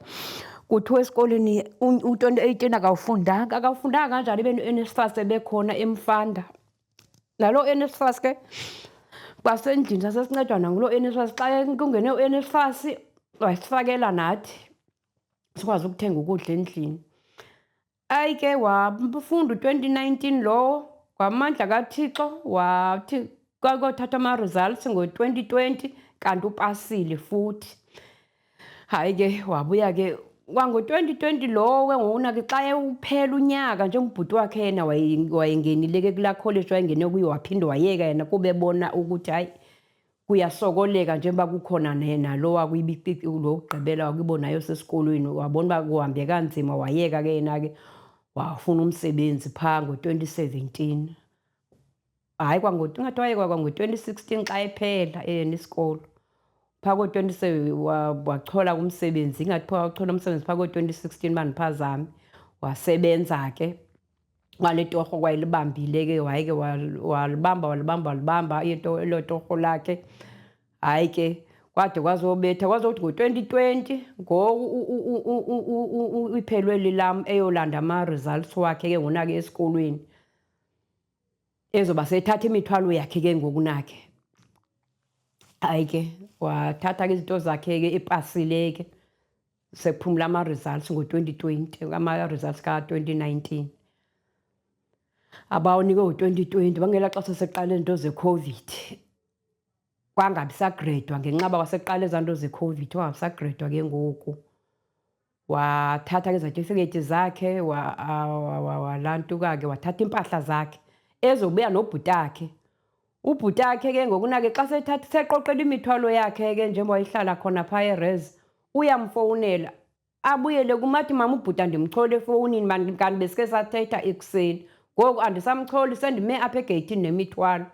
Kuthiwa esikolweni u-2018 akawufundanga. Akawufundanga kanjani ibe no-NSFAS ebekhona emfanda? Naloo NSFAS ke, kwasendlini sasesincedwa nanguloo NSFAS. Xa kungene u-NSFAS wasifakela nathi sikwazi ukuthenga ukudla endlini. Hayi ke, wafunda u-2019 lowo ngamandla kaThixo. Wathi kwakothathwa ama-results ngo-2020, kanti upasile futhi. Hayi ke, wabuya ke kwango-2020 lowo ke ngokuna ke, xa uphela unyaka, njengobhuti wakhe yena wayengenile ke kulaa college wayengene kuyo, waphinde wayeka yena kuba ebona ukuthi hayi, kuyasokoleka, njengoba kukhona nalo lo wokugqibela wakubo naye osesikolweni. Wabona uba kuhambe kanzima, wayeka ke yena ke, wafuna umsebenzi phaa ngo-2017. Hayi, ingathi wayeka kwango-2016 xa ephela yena isikolo. Phaa ko-27 wachola umsebenzi, ingathi phaa wachola umsebenzi phaa ko-2016 uba andiphazami. Wasebenza ke kwale torho kwayelibambile ke, waye ke walibamba, walibamba, walibamba elo torho lakhe. Hayi ke, kwade kwazobetha kwazokuthi ngo-2020 ngoku iphelwe lam eyolanda ama-results wakhe ke ngona ke esikolweni, ezoba sethatha imithwalo yakhe ke ngoku nakhe. Hayi ke, wathatha ke izinto zakhe ke, epasile ke, sekuphumla ama-results ngo-2020, ama-results ka-2019 abawanikwe ngo-2020. Bangelaa xesha seqala izinto zeCOVID, kwangabi sagredwa ngenxa yoba kwaseqala ezaa nto zeCOVID, kwangabi sagredwa ke ngoku. Wathatha ke izatifiketi zakhe, walantuka ke, wathatha iimpahla zakhe ezobuya nobhuti. Ubhuti akhe ke ngoku ke xa sethatha, seqoqela imithwalo yakhe ke, njengoba wayehlala khona phaa e-res, uyamfowunela, abuyele kum athi, "Mama, ubhuti andimcholi efowunini, kanti besike sathetha ekuseni, ngoku andisamcholi, sendime apha egeyithini nemithwalo.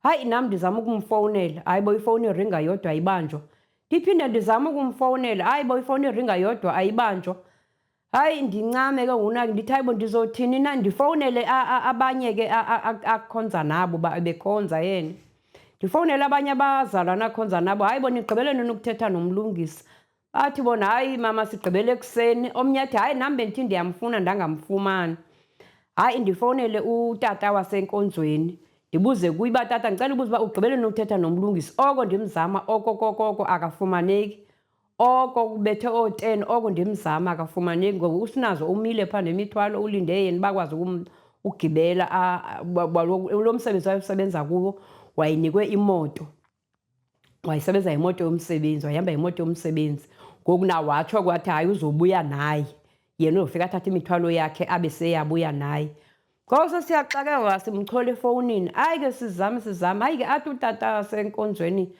Hayi, nam ndizama ukumfowunela, hayi bo, ifowuni iringa yodwa ayibanjwa. Ndiphinde ndizame ukumfowunela, hayi bo, ifowuni iringa yodwa ayibanjwa." Hayi, ndincame ke ngoku, ndithi, "Hayi bo, ndizothini na?" Ndifowunele abanye ke akhonza nabo, uba ebekhonza yena. Ndifowunele abanye abazalwana akhonza nabo, "Hayi bo, nigqibele nini ukuthetha nomlungisi?" Bathi bona, "Hayi mama, sigqibele ekuseni." Omnye athi, "Hayi, nam bendithi ndiyamfuna ndangamfumana." Hayi, ndifowunele utata wasenkonzweni, ndibuze kuye uba, "Tata, ndicela ubuza uba ugqibele nini ukuthetha nomlungisi? Oko ndimzama okokokoko akafumaneki. Oko kubethe oo-10 oko ndimzama akafumaneki." Ngoba uSinazo umile phaa nemithwalo, ulinde yena bakwazi ugibela. Lo msebenzi wayesebenza kuwo wayenikwe imoto, wayesebenza imoto yomsebenzi, wayehamba imoto yomsebenzi. Ngoku na watsho kwathi hayi, uzobuya naye yena, uzofika athathe imithwalo yakhe abe seyabuya naye. Ngoku sesiyaxakeka, simchola efowunini. Hayi ke, sizame, sizame. Hayi ke, athi utata wasenkonzweni,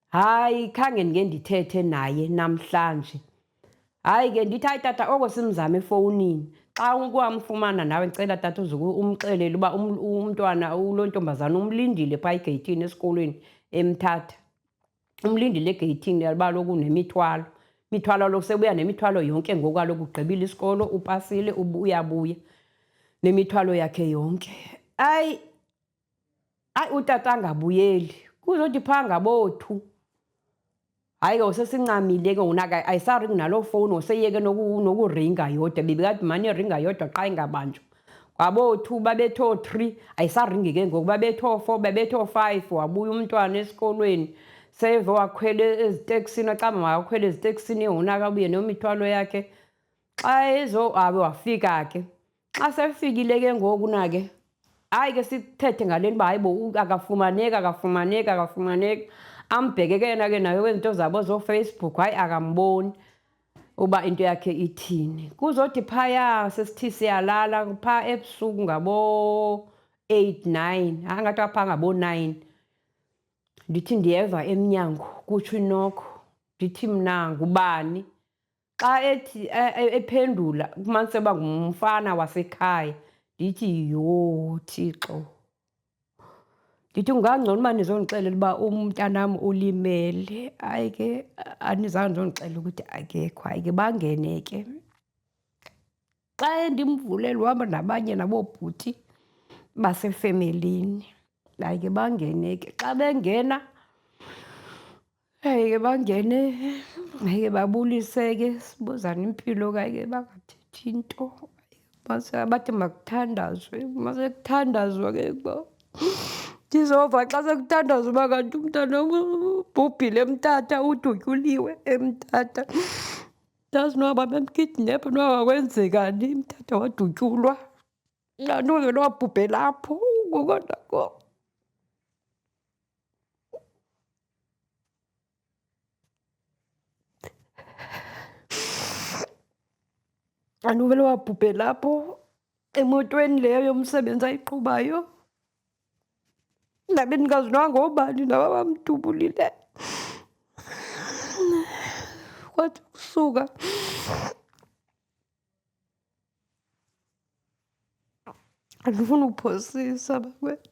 "Hayi, khange ndike ndithethe naye namhlanje." Hayi ke, ndithi, "Hayi tata, oko simzame efowunini. Xa ukwamfumana nawe, ndicela tata uze umxelele uba umntwana, loo ntombazana umlindile phaa egeyithini esikolweni eMthatha." Umlindile egeyithini uba kaloku nemithwalo. Imithwalo kaloku sebuya nemithwalo yonke ngoku kaloku ugqibile isikolo, upasile, uyabuya nemithwalo yakhe yonke. Hayi, hayi utata angabuyeli. Kuzothi phaa ngaboo-two, hayi ke usesincamile ke ngoku ayisaringi naloo fowuni, useyeke nokuringa yodwa. Bebekade imane iringa yodwa xa ingabanjwa. Ngaboo-two babethe oo-three, ayisaringi ke ngoku, babethe oo-four, babethe oo-five, wabuya umntwana esikolweni. Seve wakhwela eziteksini, acaba makakhwele eziteksini ehonaka abuye nemithwalo yakhe. Xa abe wafika ke. Xa sefikile ke ngoku na ke, hayi ke sithethe ngale nto uba hayi bo akafumaneki, akafumaneki, akafumaneki. Ambheke ke yena ke naye kwizinto zabo zooFacebook, hayi akamboni uba into yakhe ithini. Kuzothi phaya sesithi siyalala phaa ebusuku ngabo-eight, nine, hayi ngathi phaa ngabo-nine, ndithi ndiyeva emnyango kutsho inoko. Ndithi mna ngubani? Xa ethi ephendula kufumanise uba ngumfana wasekhaya. Ndithi yho Thixo. Ndithi kungangcono uba nizondixelela uba umntanam ulimele. Hayi ke anizange nizondixelela ukuthi akekho. Hayi ke bangene ke. Xa ndimvulela uhamba nabanye naboobhuti basefemelini. Hayi ke bangene ke. Xa bengena, hayi ke bangene, hayi ke babulise ke, sibuzane impilo ke, hayi ke bangathethi into. Bathi makuthandazwe, masekuthandazwa ke uba ndizova xa sekuthandazwa uba kanti umntanam ubhubhile eMthatha, udutyuliwe eMthatha. Andazi noba babemkidnepha noba kwenzekani, eMthatha wadutyulwa. Kanti uvele wabhubhela apho ngoku nako. Kanti uvele wabhubhela apho emotweni leyo yomsebenzi ayiqhubayo. Ndabe ndingazi noba ngoobani naba bamdubulile. Kwathi ukusuka andifuni uphosisa bakwethu.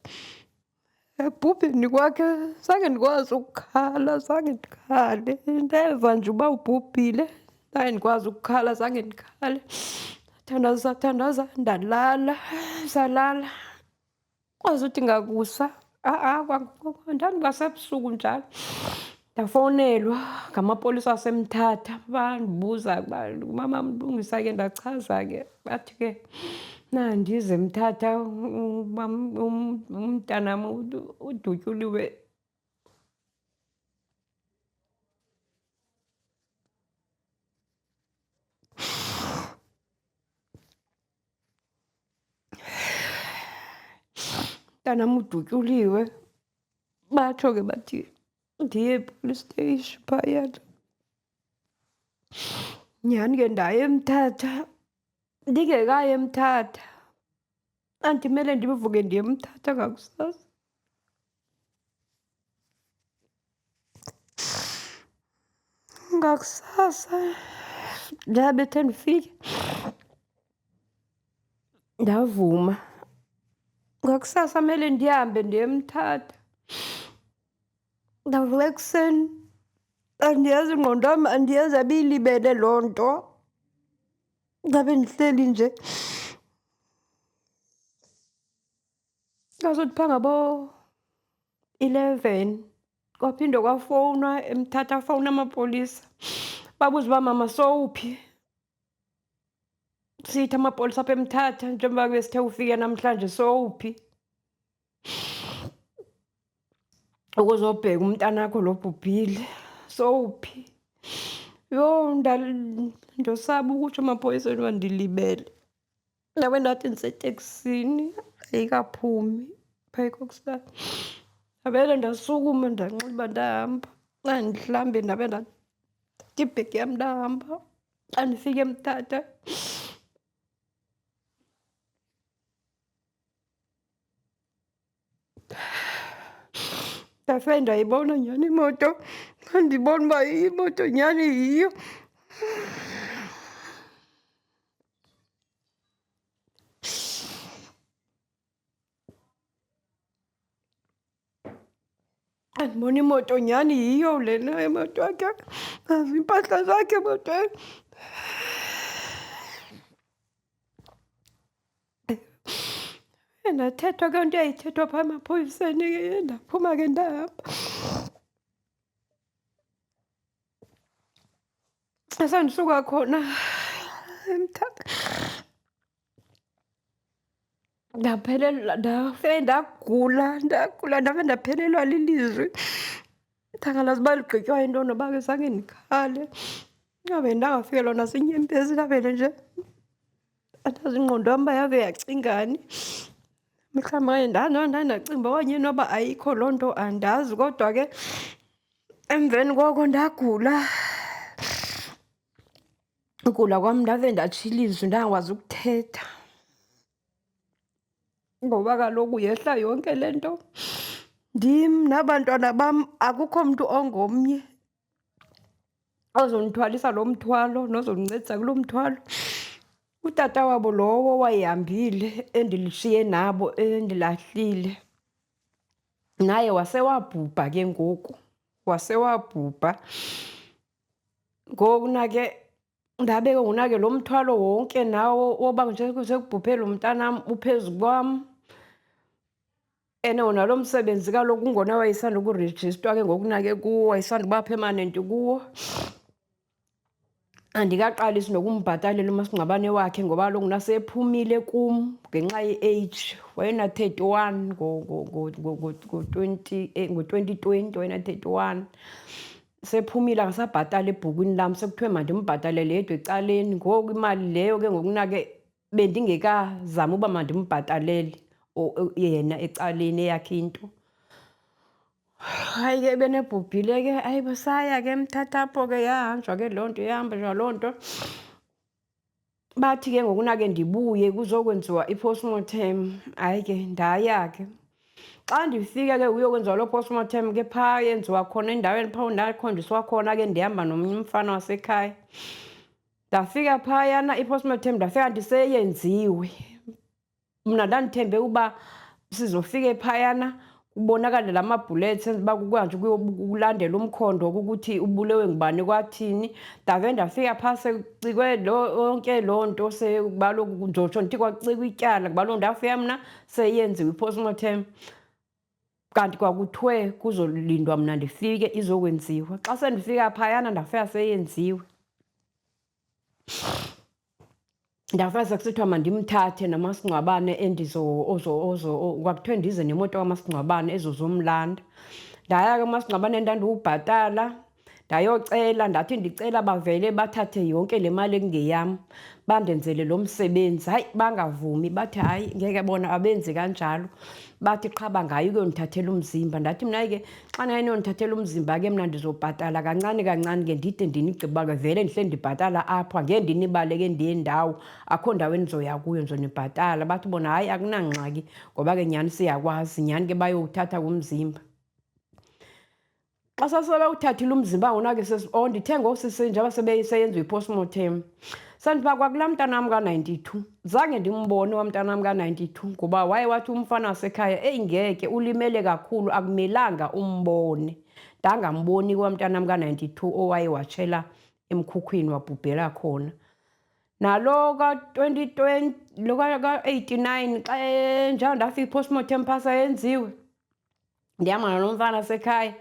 Ekubhubheni kwakhe zange ndikwazi ukukhala, zange ndikhale. Ndeva nje uba ubhubhile, zange ndikwazi ukukhala, zange ndikhale. Thandaza, sathandaza ndalala, salala. Kwazuthi ngakusa, a-a ndandikwasebusuku njalo, ndafowunelwa ngamapolisa aseMthatha bandibuza uba umama Mlungisa ke, ndachaza ke. Bathi ke nandize eMthatha umntanam udutyuliwe. Mntanam udutyuliwe. Batsho ke bathi ndiye e-police station phayana. Nyhani ke ndaya eMthatha, ndingekayi eMthatha andimele ndivuke ndiye eMthatha ngakusasa. Ngakusasa ndabethe ndifike ndavuma. Ngakusasa mele ndihambe ndiye eMthatha. Ndavuka ekuseni, andiyazi ingqondo yam, andiyazi ebiyilibele loo nto. Ndabe ndihleli nje. Ngazothi phaa ngabo-eleven kwaphinde kwafowunwa eMthatha, afowuna amapolisa babuza uba mama sowuphi. Sithi amapolisa apha eMthatha njengoba besithe ufike namhlanje sowuphi ukuzobheka umntanakho lo bhubhile, sowuphi? Yho, ndosaba ukutsho emapoliseni uba ndilibele. Ndabe ndathi ndiseteksini ayikaphumi phaa eKokstad. Ndavele ndasukuma ndanxiba ndahamba. Xa ndihlambe ndabe ndathatha ibhegi yam ndahamba. Xa ndifika eMthatha ndafike ndayibona nyhani imoto, ndibona uba imoto nyhani yiyo. Xa ndibona imoto nyhani yiyo lena imoto yakhe, nazi iimpahla zakhe emotweni. Ndathethwa ke nto yayithethwa phaa emaphoyiseni ke, ndaphuma ke ndahamba. Esandisuka khona eMthatha ndaphelelwa, ndafike ndagula, ndagula ndave ndaphelelwa lilizwi. Ndangalazi uba ligqitywa yintoni noba ke zange ndikhale. Ndave ndangafikelwa naziinyembezi ndavele nje andazi ingqondo yam uba yave yacingani. Mhlawumbi okanye ndandacinga uba okanye inoba ayikho loo nto andazi, kodwa ke emveni koko ndagula. Ugula kwam ndave ndatsho ilizwi ndangakwazi ukuthetha ngoba kaloku yehla yonke le nto ndim nabantwana bam, akukho mntu ongomnye ozondithwalisa lo mthwalo nozondincedisa kulo mthwalo. Utata wabo lowo wayehambile endilishiye nabo endilahlile, naye wasewabhubha ke ngoku, wasewabhubha. Ngoku na ke ndabe ke ngoku ke lo mthwalo wonke nawo woba nje sekubhubhe lo mntanam uphezu kwam. And wona lo msebenzi kaloku ungona wayesanda ukurejistwa ke ngoku na ke kuwo, wayesanda uba permanent kuwo. Andikaqalisi nokumbhatalela umasingcwabane wakhe ngoba kaloku nasephumile kum ngenxa ye-age. Wayena-thirty-one ngo-twenty twenty, wayena-thirty-one. Sephumile akasabhatali ebhukwini lam, sekuthiwe mandimbhatalele yedwa ecaleni. Ngoku imali leyo ke ngoku na ke bendingekazami uba mandimbhatalele yena ecaleni eyakhe into. Hayi ke ebenebhubhile ke, hayi bo saya ke eMthatha apho ke yahanjwa ke loo nto, yahanjwa loo nto. Bathi ke ngoku na ke ndibuye kuzokwenziwa i-postmortem. Hayi ke ndaya ke. Xa ndifika ke kuyokwenziwa loo postmortem ke phaa yenziwa khona endaweni phaa ndakhonjiswa khona ke ndihamba nomnye umfana wasekhaya. Ndafika phayana i-postmortem ndafika ndiseyenziwe. Mna ndandithembe uba sizofika phayana kubonakale la ma-bullets enza uba kuhanjwe kulandela umkhondo ukuthi ubulewe ngubani kwathini. Ndave ndafika phaa sekucikwe yonke loo nto kaloku ndizotsho ndithi kwacikwa ityala kuba kaloku ndafika mna seyenziwe i-postmortem. Kanti kwakuthiwe kuzolindwa mna ndifike izokwenziwa. Xa sendifika phayana ndafika seyenziwe. Ndafika sekusithiwa mandimthathe nomasingcwabane kwakuthiwe ndize nemoto kamasingcwabane ezozomlanda. Ndaya ke umasingcwabane endandiwubhatala ndayocela, ndathi ndicela bavele bathathe yonke le mali ekungeyam bandenzele lo msebenzi. Hayi bangavumi, bathi hayi ngeke bona abenzi kanjalo, bathi qha bangayi ukuyondithathela umzimba. Ndathi mna ke xa naye niyondithathela umzimba ke mna ndizobhatala kancane kancane ke ndide ndinigqiba uba ke vele ndihleli ndibhatala apho, angeke ndinibaleke ndiye ndawo, akho ndawo endizoya kuyo ndizonibhatala. Bathi bona hayi akunangxaki ngoba ke nyhani siyakwazi, nyhani ke bayowuthatha kumzimba. Xa sasebewuthathile umzimba wona ke oh ndithe ngoku njengoba seyenziwa i-postmortem, sendipha kwakulaa mntanam ka-ninety-two. Zange ndimbone owa mntanam ka-ninety-two ngoba waye wathi umfana wasekhaya eyi ngeke ulimele kakhulu akumelanga umbone. Ndangamboni ke owa mntanam ka-ninety-two owaye watshela emkhukhwini wabhubhela khona. Nalo ka-twenty twenty, lo ka-eighty-nine xa njengoba ndafika i-postmortem phaa seyenziwe, ndihamba nalo mfana wasekhaya,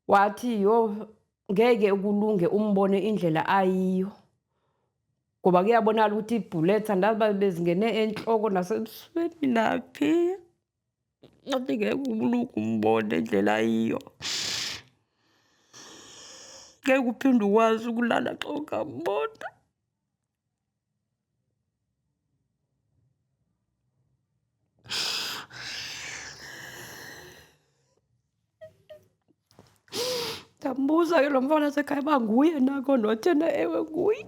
wathi yho ngeke kulunge umbone indlela ayiyo ngoba kuyabonakala ukuthi ii-bullets andazi uba bezingene entloko nasebusweni naphi. Wathi ngeke kulunge umbone indlela ayiyo. Ngeke uphinde ukwazi ukulala xa ungambona. Ndambuza ke lo mfana wasekhaya uba nguye na kodwa wathi yena ewe nguye.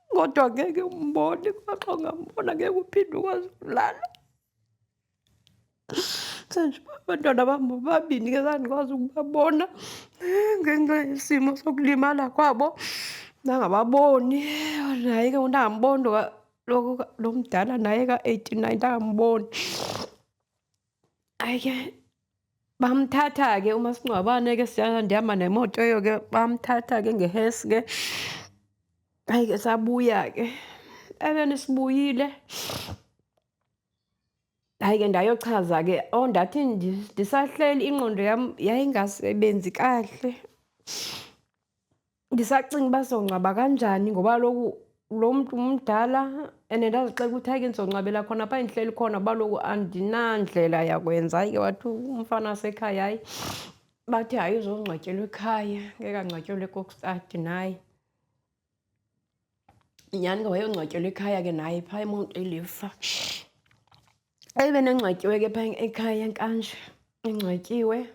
Kodwa ngeke umbone kuba xa ungambona ngeke uphinde ukwazi ukulala. Senje uba abantwana bam bobabini ke zange ndikwazi ukubabona ngenxa yesimo sokulimala kwabo ndangababoni. Naye ke ngoku ndangamboni lo mdala naye ka-eighty-nine ndangamboni. Hayi ke. Bamthatha ke umasingcwabane ke, ndihamba nemoto eyo ke, bamthatha ke ngehesi ke. Hayi ke sabuya ke. Ebeni sibuyile, hayi ke ndayochaza ke. Oh, ndathi ndisahleli, ingqondo yam yayingasebenzi kakuhle. Ndisacinga uba sizongcwaba kanjani ngoba kaloku lo mntu mdala and ndazixelela ukuthi hayi ke ndizongcwabela khona phaa endihleli khona kuba kaloku andinandlela yakwenza. Hayi ke wathi umfana wasekhaya, hayi, bathi hayi uzongcwatyelwa ekhaya, ngeke angcwatyelwe eKokstad naye. Nyhani ke wayongcwatyelwa ekhaya ke naye phaa eMount Elifa. Ebeni engcwatyiwe ke phaa ekhaya eNkanje, engcwatyiwe.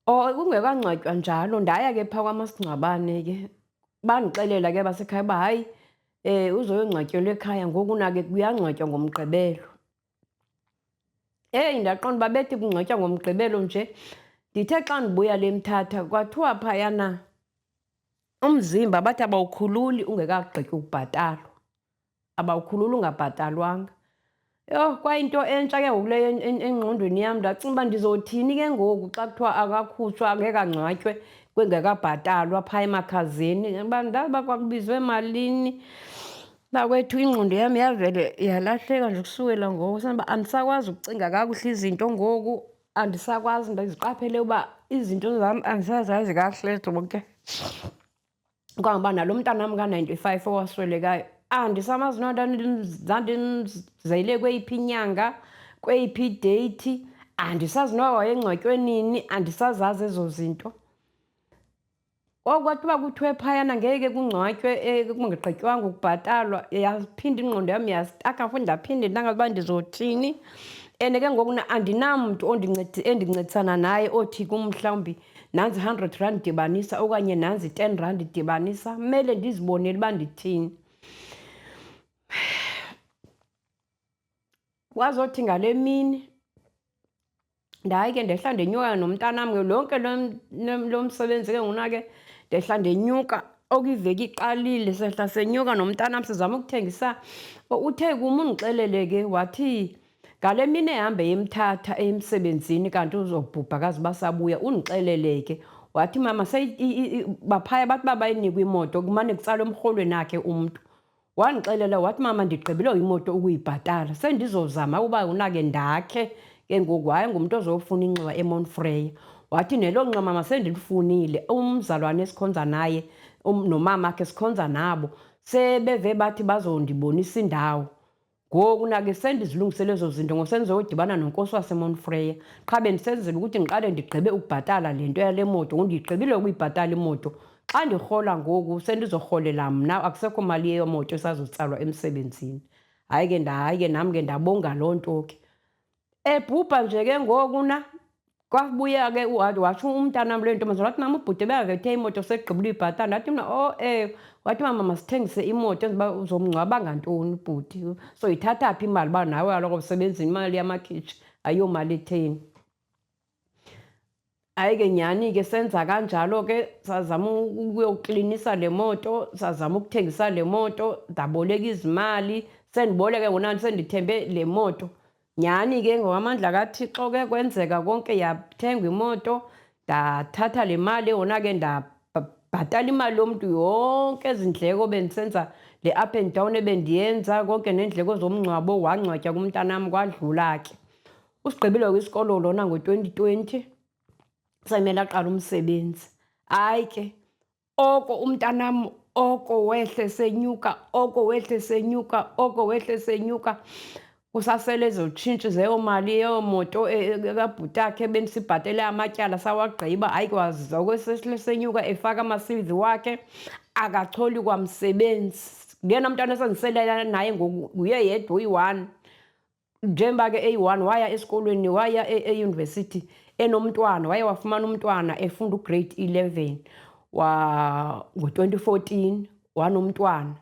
Or kungekangcwatywa njalo ndaya ke phaa kwamasingcwabane ke, bandixelela ke basekhaya uba hayi uzoyongcwatyelwa ekhaya ngoku na ke kuyangcwatywa ngoMgqibelo. Heyi, ndaqonda uba bethi kungcwatywa ngoMgqibelo nje. Ndithe xa ndibuya le Mthatha kwathiwa phayana umzimba bathi abawukhululi ungekagqitywa ukubhatalwa, abawukhululi ungabhatalwanga. Yho, kwayinto entsha ke ngoku leyo engqondweni yam. Ndacinga uba ndizothini ke ngoku xa kuthiwa akakhutshwa, angeke angcwatywe kungekabhatalwa phaa emakhazeni. Uba ndaba kwakubizwe malini. Bakwethu, ingqondo yam yavele yalahleka nje ukusukela ngoko. Sanoba andisakwazi ukucinga kakuhle izinto ngoku, andisakwazi. Ndiziqaphele uba izinto zam andisazazi kakuhle zonke. Kangangoba nalo mntanam ka-95 owaswelekayo andisamazi noba ndandimzele kweyiphi inyanga, kweyiphi ideyithi, andisazi noba wayengcwatywe nini, andisazazi ezo zinto. Ngoku kwathi uba kuthiwe phayana ngeke kungcwatywe kungagqitywanga ukubhatalwa, yaphinda ingqondo yam yastaka futhi, ndaphinde ndangazi uba ndizothini. And ke ngoku andinamntu endincedisana naye othi kum mhlawumbi nantsi i-100 rand dibanisa okanye nantsi i-10 rand dibanisa, kumele ndizibonele uba ndithini. Kwazothi ngale mini ndaye ke ndehla ndenyuka nomntanam ke, lonke lo msebenzi ke ngona ke ndehla ndenyuka okuyiveki iqalile, sehla senyuka nomntanam sizama ukuthengisa. Uthe kum undixelele ke wathi ngale mini ehambe eMthatha emsebenzini kanti uzobhubha akaze uba sabuya, undixelele ke wathi mama baphaya bathi uba bayinikwe imoto kumane kutsalwa emrholweni wakhe umntu. Wandixelela wathi mama ndigqibile imoto ukuyibhatala, sendizozama uba unake ndakhe ke ngoku. Hayi, ngumntu ozofuna inxiwa eMount Frere. Wathi nelo nxiwa mama sendilifunile, umzalwane esikhonza naye nomama akhe sikhonza nabo sebeve bathi bazondibonisa indawo. Ngoku nake sendizilungisele ezo zinto ngoku sendizodibana nonkosi waseMount Frere. Qha bendisenzela ukuthi ndiqale ndigqibe ukubhatala le nto yale moto, ngoku ndiyigqibile ukuyibhatala imoto. Xa ndirhola ngoku sendizorholela mna, akusekho mali yemoto esazotsalwa emsebenzini. Hayi ke hayi ke nam ke ndabonga loo nto ke. Ebhubha nje ke ngoku na kwabuya ke watsho umntanam le ntombazana wathi mama ubhuti ebeyave imoto segqibile uyibhatala. Ndathi mna oh wathi mama masithengise imoto enza uba uzomngcwaba ngantoni ubhuti, soyithatha phi imali uba nawe kaloku awusebenzi, imali yamakhitshi ayiyomali etheni. Hayi ke nyhani ke senza kanjalo ke, sazama ukuyoklinisa le moto, sazama ukuthengisa le moto, ndaboleka izimali, sendiboleke ngona sendithembe le moto. Nyhani ke ngokwamandla kaThixo ke kwenzeka konke, yathengwa imoto, ndathatha le mali yona ke ndabhatala imali yomntu yonke, ezi ndleko bendisenza le up and down ebendiyenza konke neendleko zomngcwabo, wangcwatywa kumntanam kwadlula ke. Usigqibile ke isikolo lona ngo-2020, semele aqale umsebenzi. Hayi ke oko umntanam oko wehle senyuka, oko wehle senyuka, oko wehle senyuka, kusasele ezo tshintshi zeyo mali yeyo moto kabhuti akhe bendisibhatele amatyala sawagqiba. Hayi ke wazoko sehle senyuka efaka ama-CV wakhe, akacholi kwamsebenzi. Nguyena mntana esendiselela naye ngoku, nguye yedwa uyi-one. Njengoba ke eyi-one waya esikolweni, waya eyunivesithi enomntwana, waye wafumana umntwana efunda ugrade 11 wa ngo-2014 wanomntwana.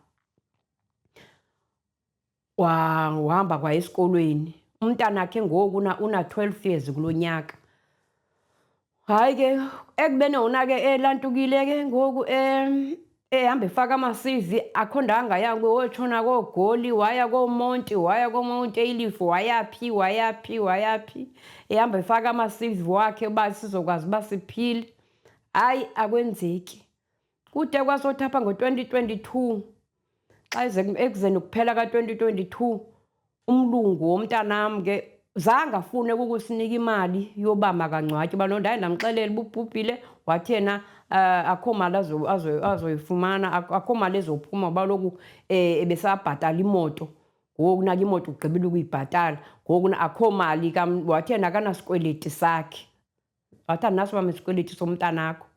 Wahamba kwaya esikolweni. Umntanakhe ngoku una-12 years kulo nyaka. Hayi ke ekubeni wona ke elantukile ke ngoku Ehamba efaka ama-CV, akho ndawo angaya kuyo, wotshona kooGoli, waya kooMonti, waya kooMount Ayliff, wayaphi, wayaphi, wayaphi. Ehamba efaka ama-CV wakhe uba sizokwazi uba siphile. Hayi, akwenzeki. Kude kwasothi apha ngo-2022, xa ekuzeni kuphela ka-2022, umlungu womntanam ke zange afune ukusinika imali yoba makangcwatywe. Uba ndaye ndamxelela uba ubhubhile, wathi yena akho mali azoyifumana, akho mali ezophuma ngoba kaloku ebesabhatala imoto. Ngoku nake imoto ugqibile ukuyibhatala, ngoku akho mali. Wathi yena akanasikweleti sakhe. Wathi andinaso mama isikweleti somntanakho.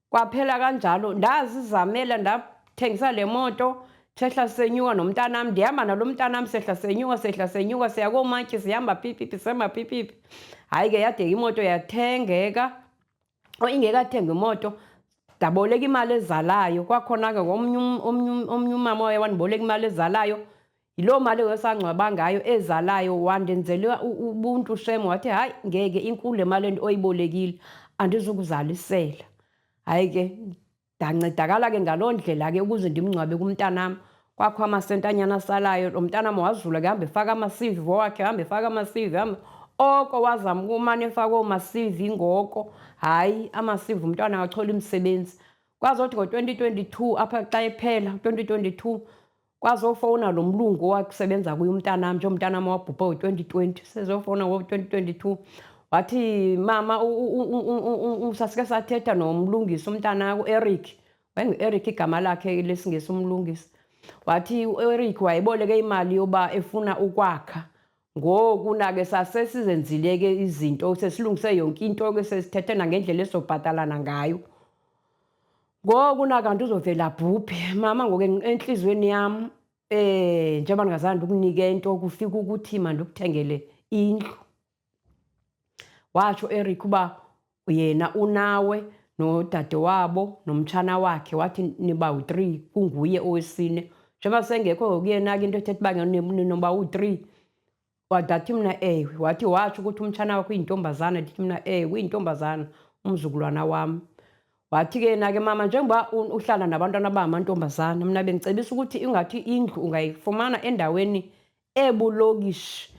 Kwaphela kanjalo, ndazizamela, ndathengisa le moto, sehla senyuka nomntanam, ndihamba nalo mntanam, sehla senyuka, sehla senyuka, siya koomantyi, sihamba phi phi phi, sihamba phi phi phi. Hayi ke yade imoto yathengeka. Ingekathengwa imoto ndaboleka imali ezalayo. Kwakhona ke omnye umama owaye wandiboleka imali ezalayo. Yiloo mali esangcwaba ngayo ezalayo, wandenzela ubuntu shem, wathi hayi ngeke, inkulu le mali oyibolekile, andizukuzalisela. Hayi ke ndancedakala ke ngaloo ndlela ke ukuze ndimngcwabe kumntanam. Kwakho amasentanyana asalayo, lo mntanam wazula ke, hamba efaka ama-CV wakhe, hamba efaka ama-CV, hamba oko wazama ukumane efaka ooma-CV ngoko. Hayi, ama-CV umntwana akachola imisebenzi. Kwazothi ngo-2022 apha xa ephela 2022, kwazofowuna lo mlungu owakusebenza kuye umntanam, njengoba umntanam wabhubha ngo-2020, sezofowuna ngo-2022, wathi mama, sasike sathetha nomlungisi umntanakho uEric, wayengu-Eric igama lakhe lesiNgesi umlungisi. Wathi uEric wayeboleke imali yoba efuna ukwakha. Ngoku na ke sasesizenzile ke izinto, sesilungise yonke into ke, sesithethe nangendlela esizobhatalana ngayo. Ngoku na kanti uzovela bhubhe mama. Ngoku entliziyweni yam, njengoba ndingazange ndikunike nto, kufika ukuthi mandikuthengele indlu. Watsho Eric uba yena unawe nodade wabo nomtshana wakhe, wathi niba u-3, kunguye owesine. Njengoba sengekho kuyena ke into ethetha uba ninoba u-3. Ndathi mna ewe. Wathi watsho ukuthi umtshana wakho uyintombazana. Ndithi mna ewe, uyintombazana umzukulwana wam. Wathi ke yena ke, mama, njengoba uhlala nabantwana abangamantombazana, mna bendicebisa ukuthi ingathi indlu ungayifumana endaweni ebulokishi,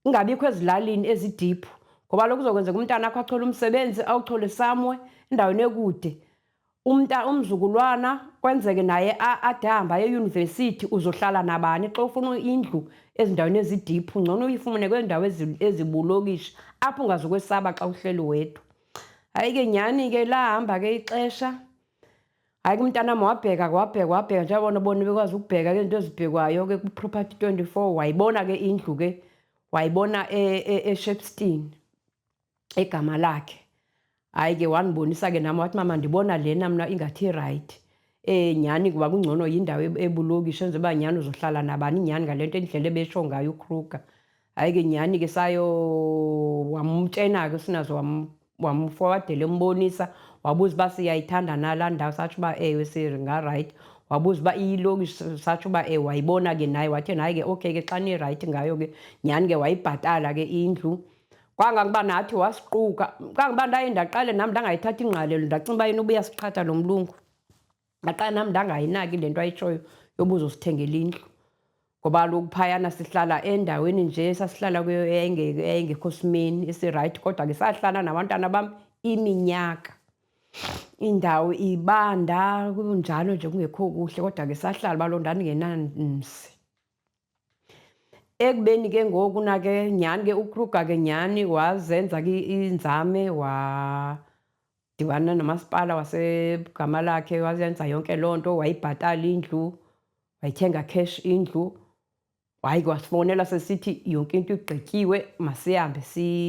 ingabikho ezilalini ezidiphu, ngoba lokhu kuzokwenzeka umntana akho achole umsebenzi, awuchole somewhere endaweni ekude. Umzukulwana kwenzeke naye ade ahambe aye eyunivesithi, uzohlala nabani xa ufuna indlu ezindaweni ezidiphu? Ngcono uyifumane kwiindawo ezibulokishi apho ungazukwesaba xa uhleli wedwa. Hayi ke nyhani ke lahamba ke ixesha. Hayi ke umntanam wabheka, wabheka, wabheka, njengoba bona bekwazi ukubheka ke izinto ezibhekwayo ke ku-Property 24, wayibona ke indlu ke, wayibona eShepstone egama lakhe. Hayi ke wandibonisa ke nam, wathi mama, ndibona lena mna ingathi irayithi. Nyhani kuba kungcono yindawo ebulokishi, enzela uba nyhani uzohlala nabani nyhani ngale nto indlela ebetsho ngayo uKruger. Hayi ke nyhani ke sayo wamtshena ke sinazo, wamfowadela embonisa, wabuza uba siyayithanda na laa ndawo, satsho uba ewe singarayithi. Wabuza uba iyilokishi, satsho uba ewe. Wayibona ke naye, wathi hayi ke okay ke xa nirayithi ngayo ke. Nyhani ke wayibhatala ke indlu. Kwangangokuba nathi wasiquka, kangokuba ndaye ndaqale nam ndangayithathi ingqalelo, ndacinga uba yena ubuyasiqhatha lo mlungu. Ndaqala nam ndangayinaki le nto ayitshoyo yoba uzosithengela indlu, ngoba kaloku phayana sihlala endaweni nje sasihlala kuyo yayingekho simeni esirayithi, kodwa ke sahlala nabantwana bam iminyaka. Indawo ibanda kunjalo nje, kungekho kuhle, kodwa ke sahlala uba loo ndandingenamzi. Ekubeni ke ngoku na ke nyhani ke uKruger ke nyhani wazenza ke iinzame, wadibana nomasipala wasegama lakhe, wazenza yonke loo nto, wayibhatala indlu, wayithenga cash indlu. Hayi ke wasifowunela sesithi yonke into igqityiwe, masihambe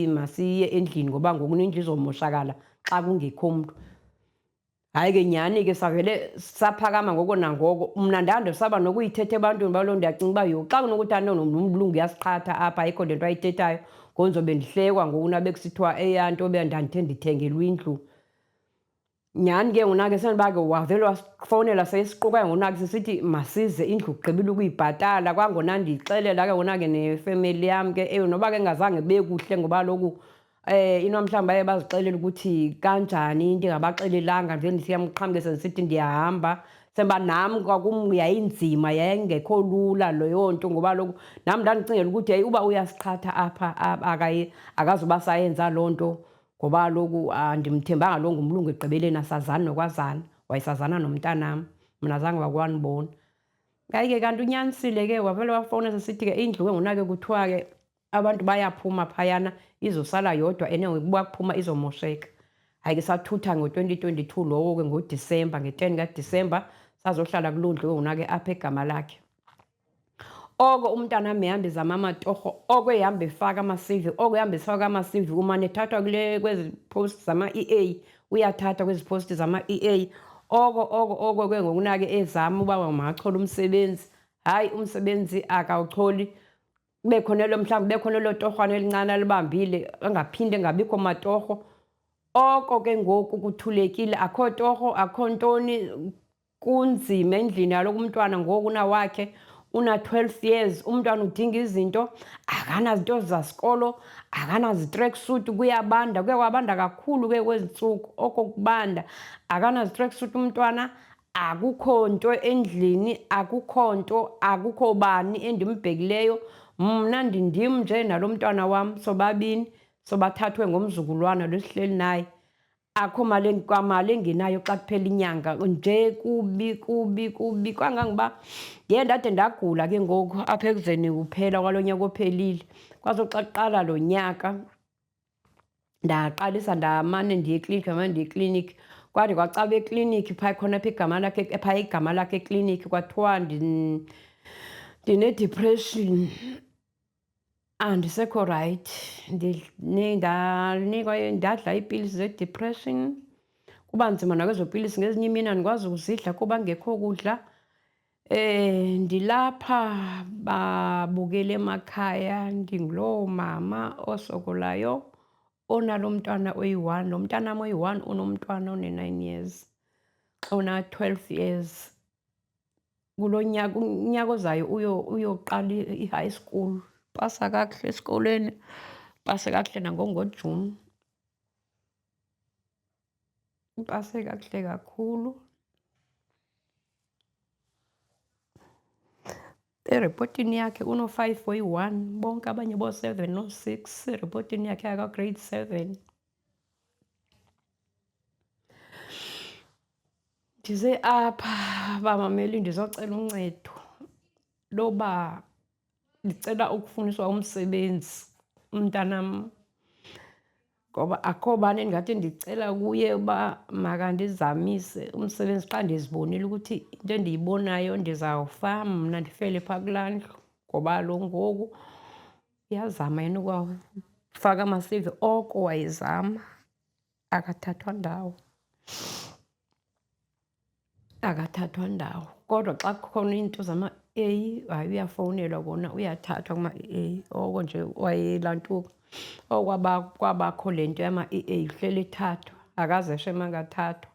masiye endlini ngoba ngoku indlu izomoshakala xa kungekho mntu. Hayi ke nyhani ke savele saphakama ngoko nangoko. Mna ndandisaba nokuyithetha ebantwini uba loo ndiyacinga uba yho, xa kunokuthi nomlungu uyasiqhatha apha, ayikho le nto ayithethayo, ngoku ndizobe ndihlekwa ngoku nabe kusithiwa eyaa nto ndandithe ndithengelwe indlu. Nyhani ke ngoku ke sendiba ke wavele wasifowunela seyisiquka ke ngoku ke sisithi masize, indlu ugqibile ukuyibhatala. Kwangona ndiyixelela ke ngoku ke nefemeli yam ke, ewe noba ke ingazange kube kuhle ngoba kaloku inoba mhlawumbi baye bazixelela ukuthi kanjani, ndingabaxelelanga nje ndifika ndiqhamuke sendisithi ndiyahamba. Semba nam kwakum yayinzima, yayingekho lula leyo nto, ngoba kaloku nam ndandicingela ukuthi heyi, uba uyasiqhatha apha akazuba sayenza loo nto, ngoba kaloku andimthembanga lo ngumlungu ekugqibeleni, asazani nokwazana. Wayesazana nomntanam, mna zange wakwandibona. Hayi ke kanti unyanisile ke, wavele wafowuna sesithi ke indlu ke ngona ke kuthiwa ke abantu bayaphuma phayana, izosala yodwa and ngokuba kuphuma izomosheka. Hayi ke sathutha ngo-2022 lowo ke ngoDisemba, nge-10 kaDisemba sazohlala kuloo ndlu ke ngona ke apha egama lakhe. Oko umntanam ehamba ezama amatorho, oko ehamba efaka ama-CV, oko ehamba efaka ama-CV, umane ethathwa kule kwezi post zama-EA, uyathathwa kwezi post zama-EA. Oko oko oko ke ngokuna ke ezama uba makachole umsebenzi, hayi umsebenzi akawucholi. Kube khona elo mhlawumbi kube khona elo torhwana elincane alibambile, angaphinde engabikho matorho. Oko ke ngoku kuthulekile, akho torho, akho ntoni, kunzima endlini. Kaloku umntwana ngoku unawakhe una-12 years, umntwana udinga izinto, akanazinto zasikolo, akanazi-tracksuit, kuyabanda, kuye kwabanda kakhulu ke kwezi ntsuku, oko kubanda. Akanazi-tracksuit umntwana, akukho nto endlini, akukho nto, akukho bani endimbhekileyo. Mna ndindim nje nalo mntwana wam, sobabini, sobathathwe ngomzukulwana lo sihleli naye. Akho mali, kwamali engenayo xa kuphela inyanga nje, kubi kubi kubi kangangoba ndiye ndade ndagula ke ngoku apha ekuzeni kuphela kwalo nyaka ophelile. Kwaze xa kuqala lo nyaka ndaqalisa ndamane ndiye ekliniki, ndamane ndiye ekliniki. Kwade kwacaba ekliniki phaa khona apha igama lakhe, phaa igama lakhe ekliniki, kwathiwa ndine-depression, andisekho right. Ndanikwa, ndadla iipilisi ze-depression. Kuba nzima nakwezo pilisi, ngezinye iimini andikwazi ukuzidla kuba kungekho kudla. Ndilapha babukeli emakhaya, ndinguloo mama osokolayo onalo mntwana oyi-one. Lo mntanam oyi-one unomntwana one-9 years, ona-12 years. Kulo nyaka, unyaka ozayo uyoqala i-high school. Pasa kakuhle esikolweni, pase kakuhle nangoku ngoJuni. Upase kakuhle kakhulu. Eripotini yakhe uno-5 oyi-1, bonke abanye boo-7 noo-6, eripotini yakhe yaka-grade 7. Ndize apha bamameli ndizocela uncedo loba ndicela ukufuniswa umsebenzi umntanam, ngoba akho bani endingathi ndicela kuye uba makandizamise umsebenzi xa ndizibonile ukuthi into endiyibonayo ndizawufa mna, ndifele phaa kulaa ndlu. Ngoba kaloku ngoku uyazama yena ukwafaka ama-CV, oko wayezama akathathwa ndawo, akathathwa ndawo. Kodwa xa kukhona iinto zama-A, hayi uyafowunelwa kona, uyathathwa kuma-EA. Oko nje wayelantuka, oko kwabakho le nto yama-EA, uhleli ethathwa, akaze shem angathathwa.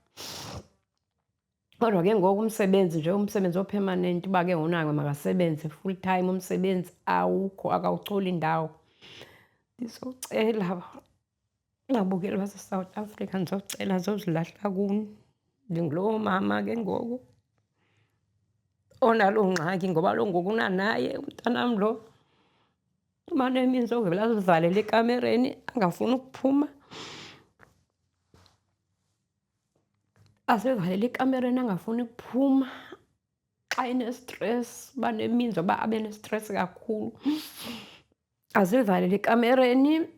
Kodwa ke ngoku umsebenzi nje, umsebenzi o-permanent uba ke ngoku makasebenze full time, umsebenzi awukho, akawucholi ndawo. Ndizocela babukeli baseSouth Africa, ndizocela, ndizozilahla kuni. Ndinguloo mama ke ngoku onaloo ngxaki, ngoba kaloku ngoku unanaye umntanam lo. Umane eminzi ovele azivalele ekamereni angafuni ukuphuma. Azivalele ekamereni angafuni ukuphuma. Xa enestresi, uba neminzwa uba abe nestresi kakhulu. Azivalele ekamereni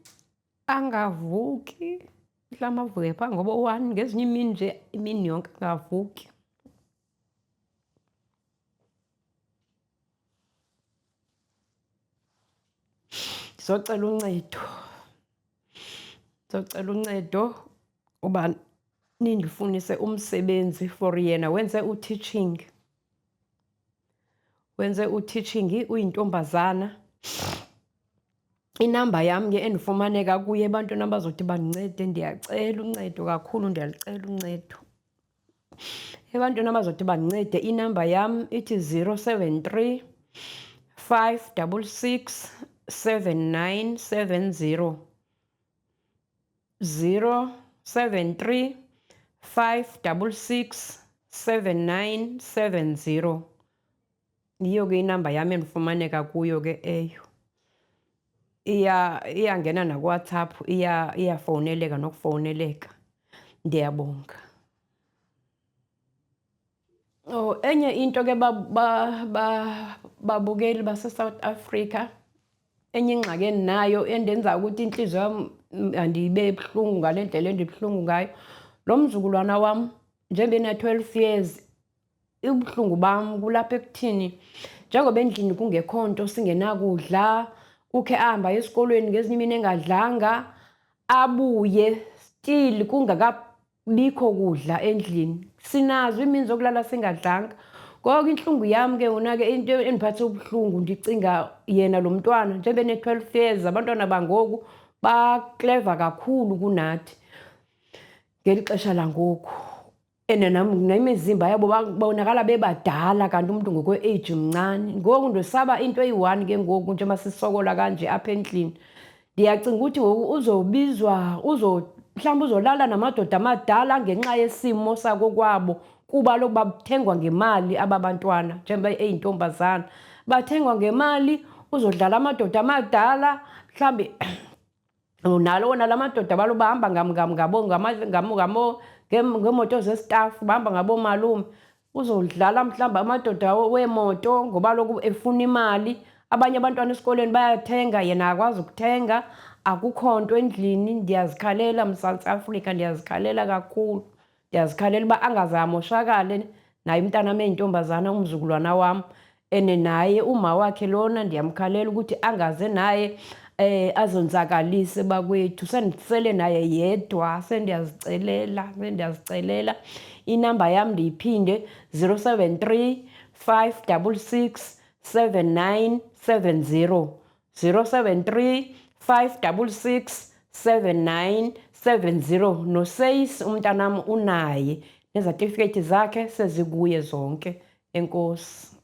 angavuki, mhlawumbi avuke phaa ngobo-1, ngezinye iimini nje imini yonke angavuki. Ndizocela uncedo, ndizocela uncedo uba nindifunise umsebenzi for yena. Wenze u-teaching, wenze u-teaching, uyintombazana. Inamba yam ke endifumaneka kuye ebantwini abazothi bandincede, ndiyacela uncedo kakhulu, ndiyalicela uncedo. Ebantwini abazothi bandincede, inamba yam ithi 073 566 7970. 073 566 7970. Yiyo ke inamba yam endifumaneka kuyo ke eyo. Iyangena nakuWhatsApp, iyafowuneleka nokufowuneleka. Ndiyabonga. Oh, enye into ke babukeli base-South Africa, enye ingxaki endinayo endenza ukuthi intliziyo yam andibe buhlungu ngale ndlela endibuhlungu ngayo, lo mzukulwana wam njengoba ena-12 years, ubuhlungu bam kulapha ekuthini njengoba endlini kungekho nto, singenakudla, ukhe ahambe aye esikolweni ngezinye imini engadlanga, abuye still kungakabikho kudla endlini. Sinazo iimini zokulala singadlanga. Ngoko intlungu yam ke yona ke, into endiphathe ubuhlungu, ndicinga yena lo mntwana njengoba ene-12 years, abantwana bangoku ba-clever kakhulu kunathi ngeli xesha langoku. And nemizimba yabo babonakala bebadala, kanti umntu ngokwe-age mncane. Ngoku ndosaba into eyi-one ke ngoku, njengoba sisokola kanje apha endlini, ndiyacinga ukuthi ngoku uzobizwa, mhlawumbi uzolala namadoda amadala ngenxa yesimo sakokwabo, kuba kaloku bathengwa ngemali aba bantwana. Njengoba eyintombazana, bathengwa ngemali, uzodlala amadoda amadala mhlawumbi. Nalo wona la madoda balo bahamba ngeemoto zestafu, bahamba ngaboomalume. Uzodlala mhlawumbi amadoda weemoto ngoba kaloku efuna imali. Abanye abantwana esikolweni bayathenga, yena akakwazi ukuthenga, akukho nto endlini. Ndiyazikhalela, Mzantsi Afrika, ndiyazikhalela kakhulu. Ndiyazikhalela uba angaze amoshakale naye umntanam eyintombazana, umzukulwana wam. And naye uma wakhe lona ndiyamkhalela ukuthi angaze naye azonzakalise bakwethu. Sendisele naye yedwa, sendiyazicelela, sendiyazicelela. Inamba yam ndiyiphinde, 073 566 7970, 073 566 7970. Noseyisi umntanam unaye, nezatifikhethi zakhe sezikuye zonke. Enkosi.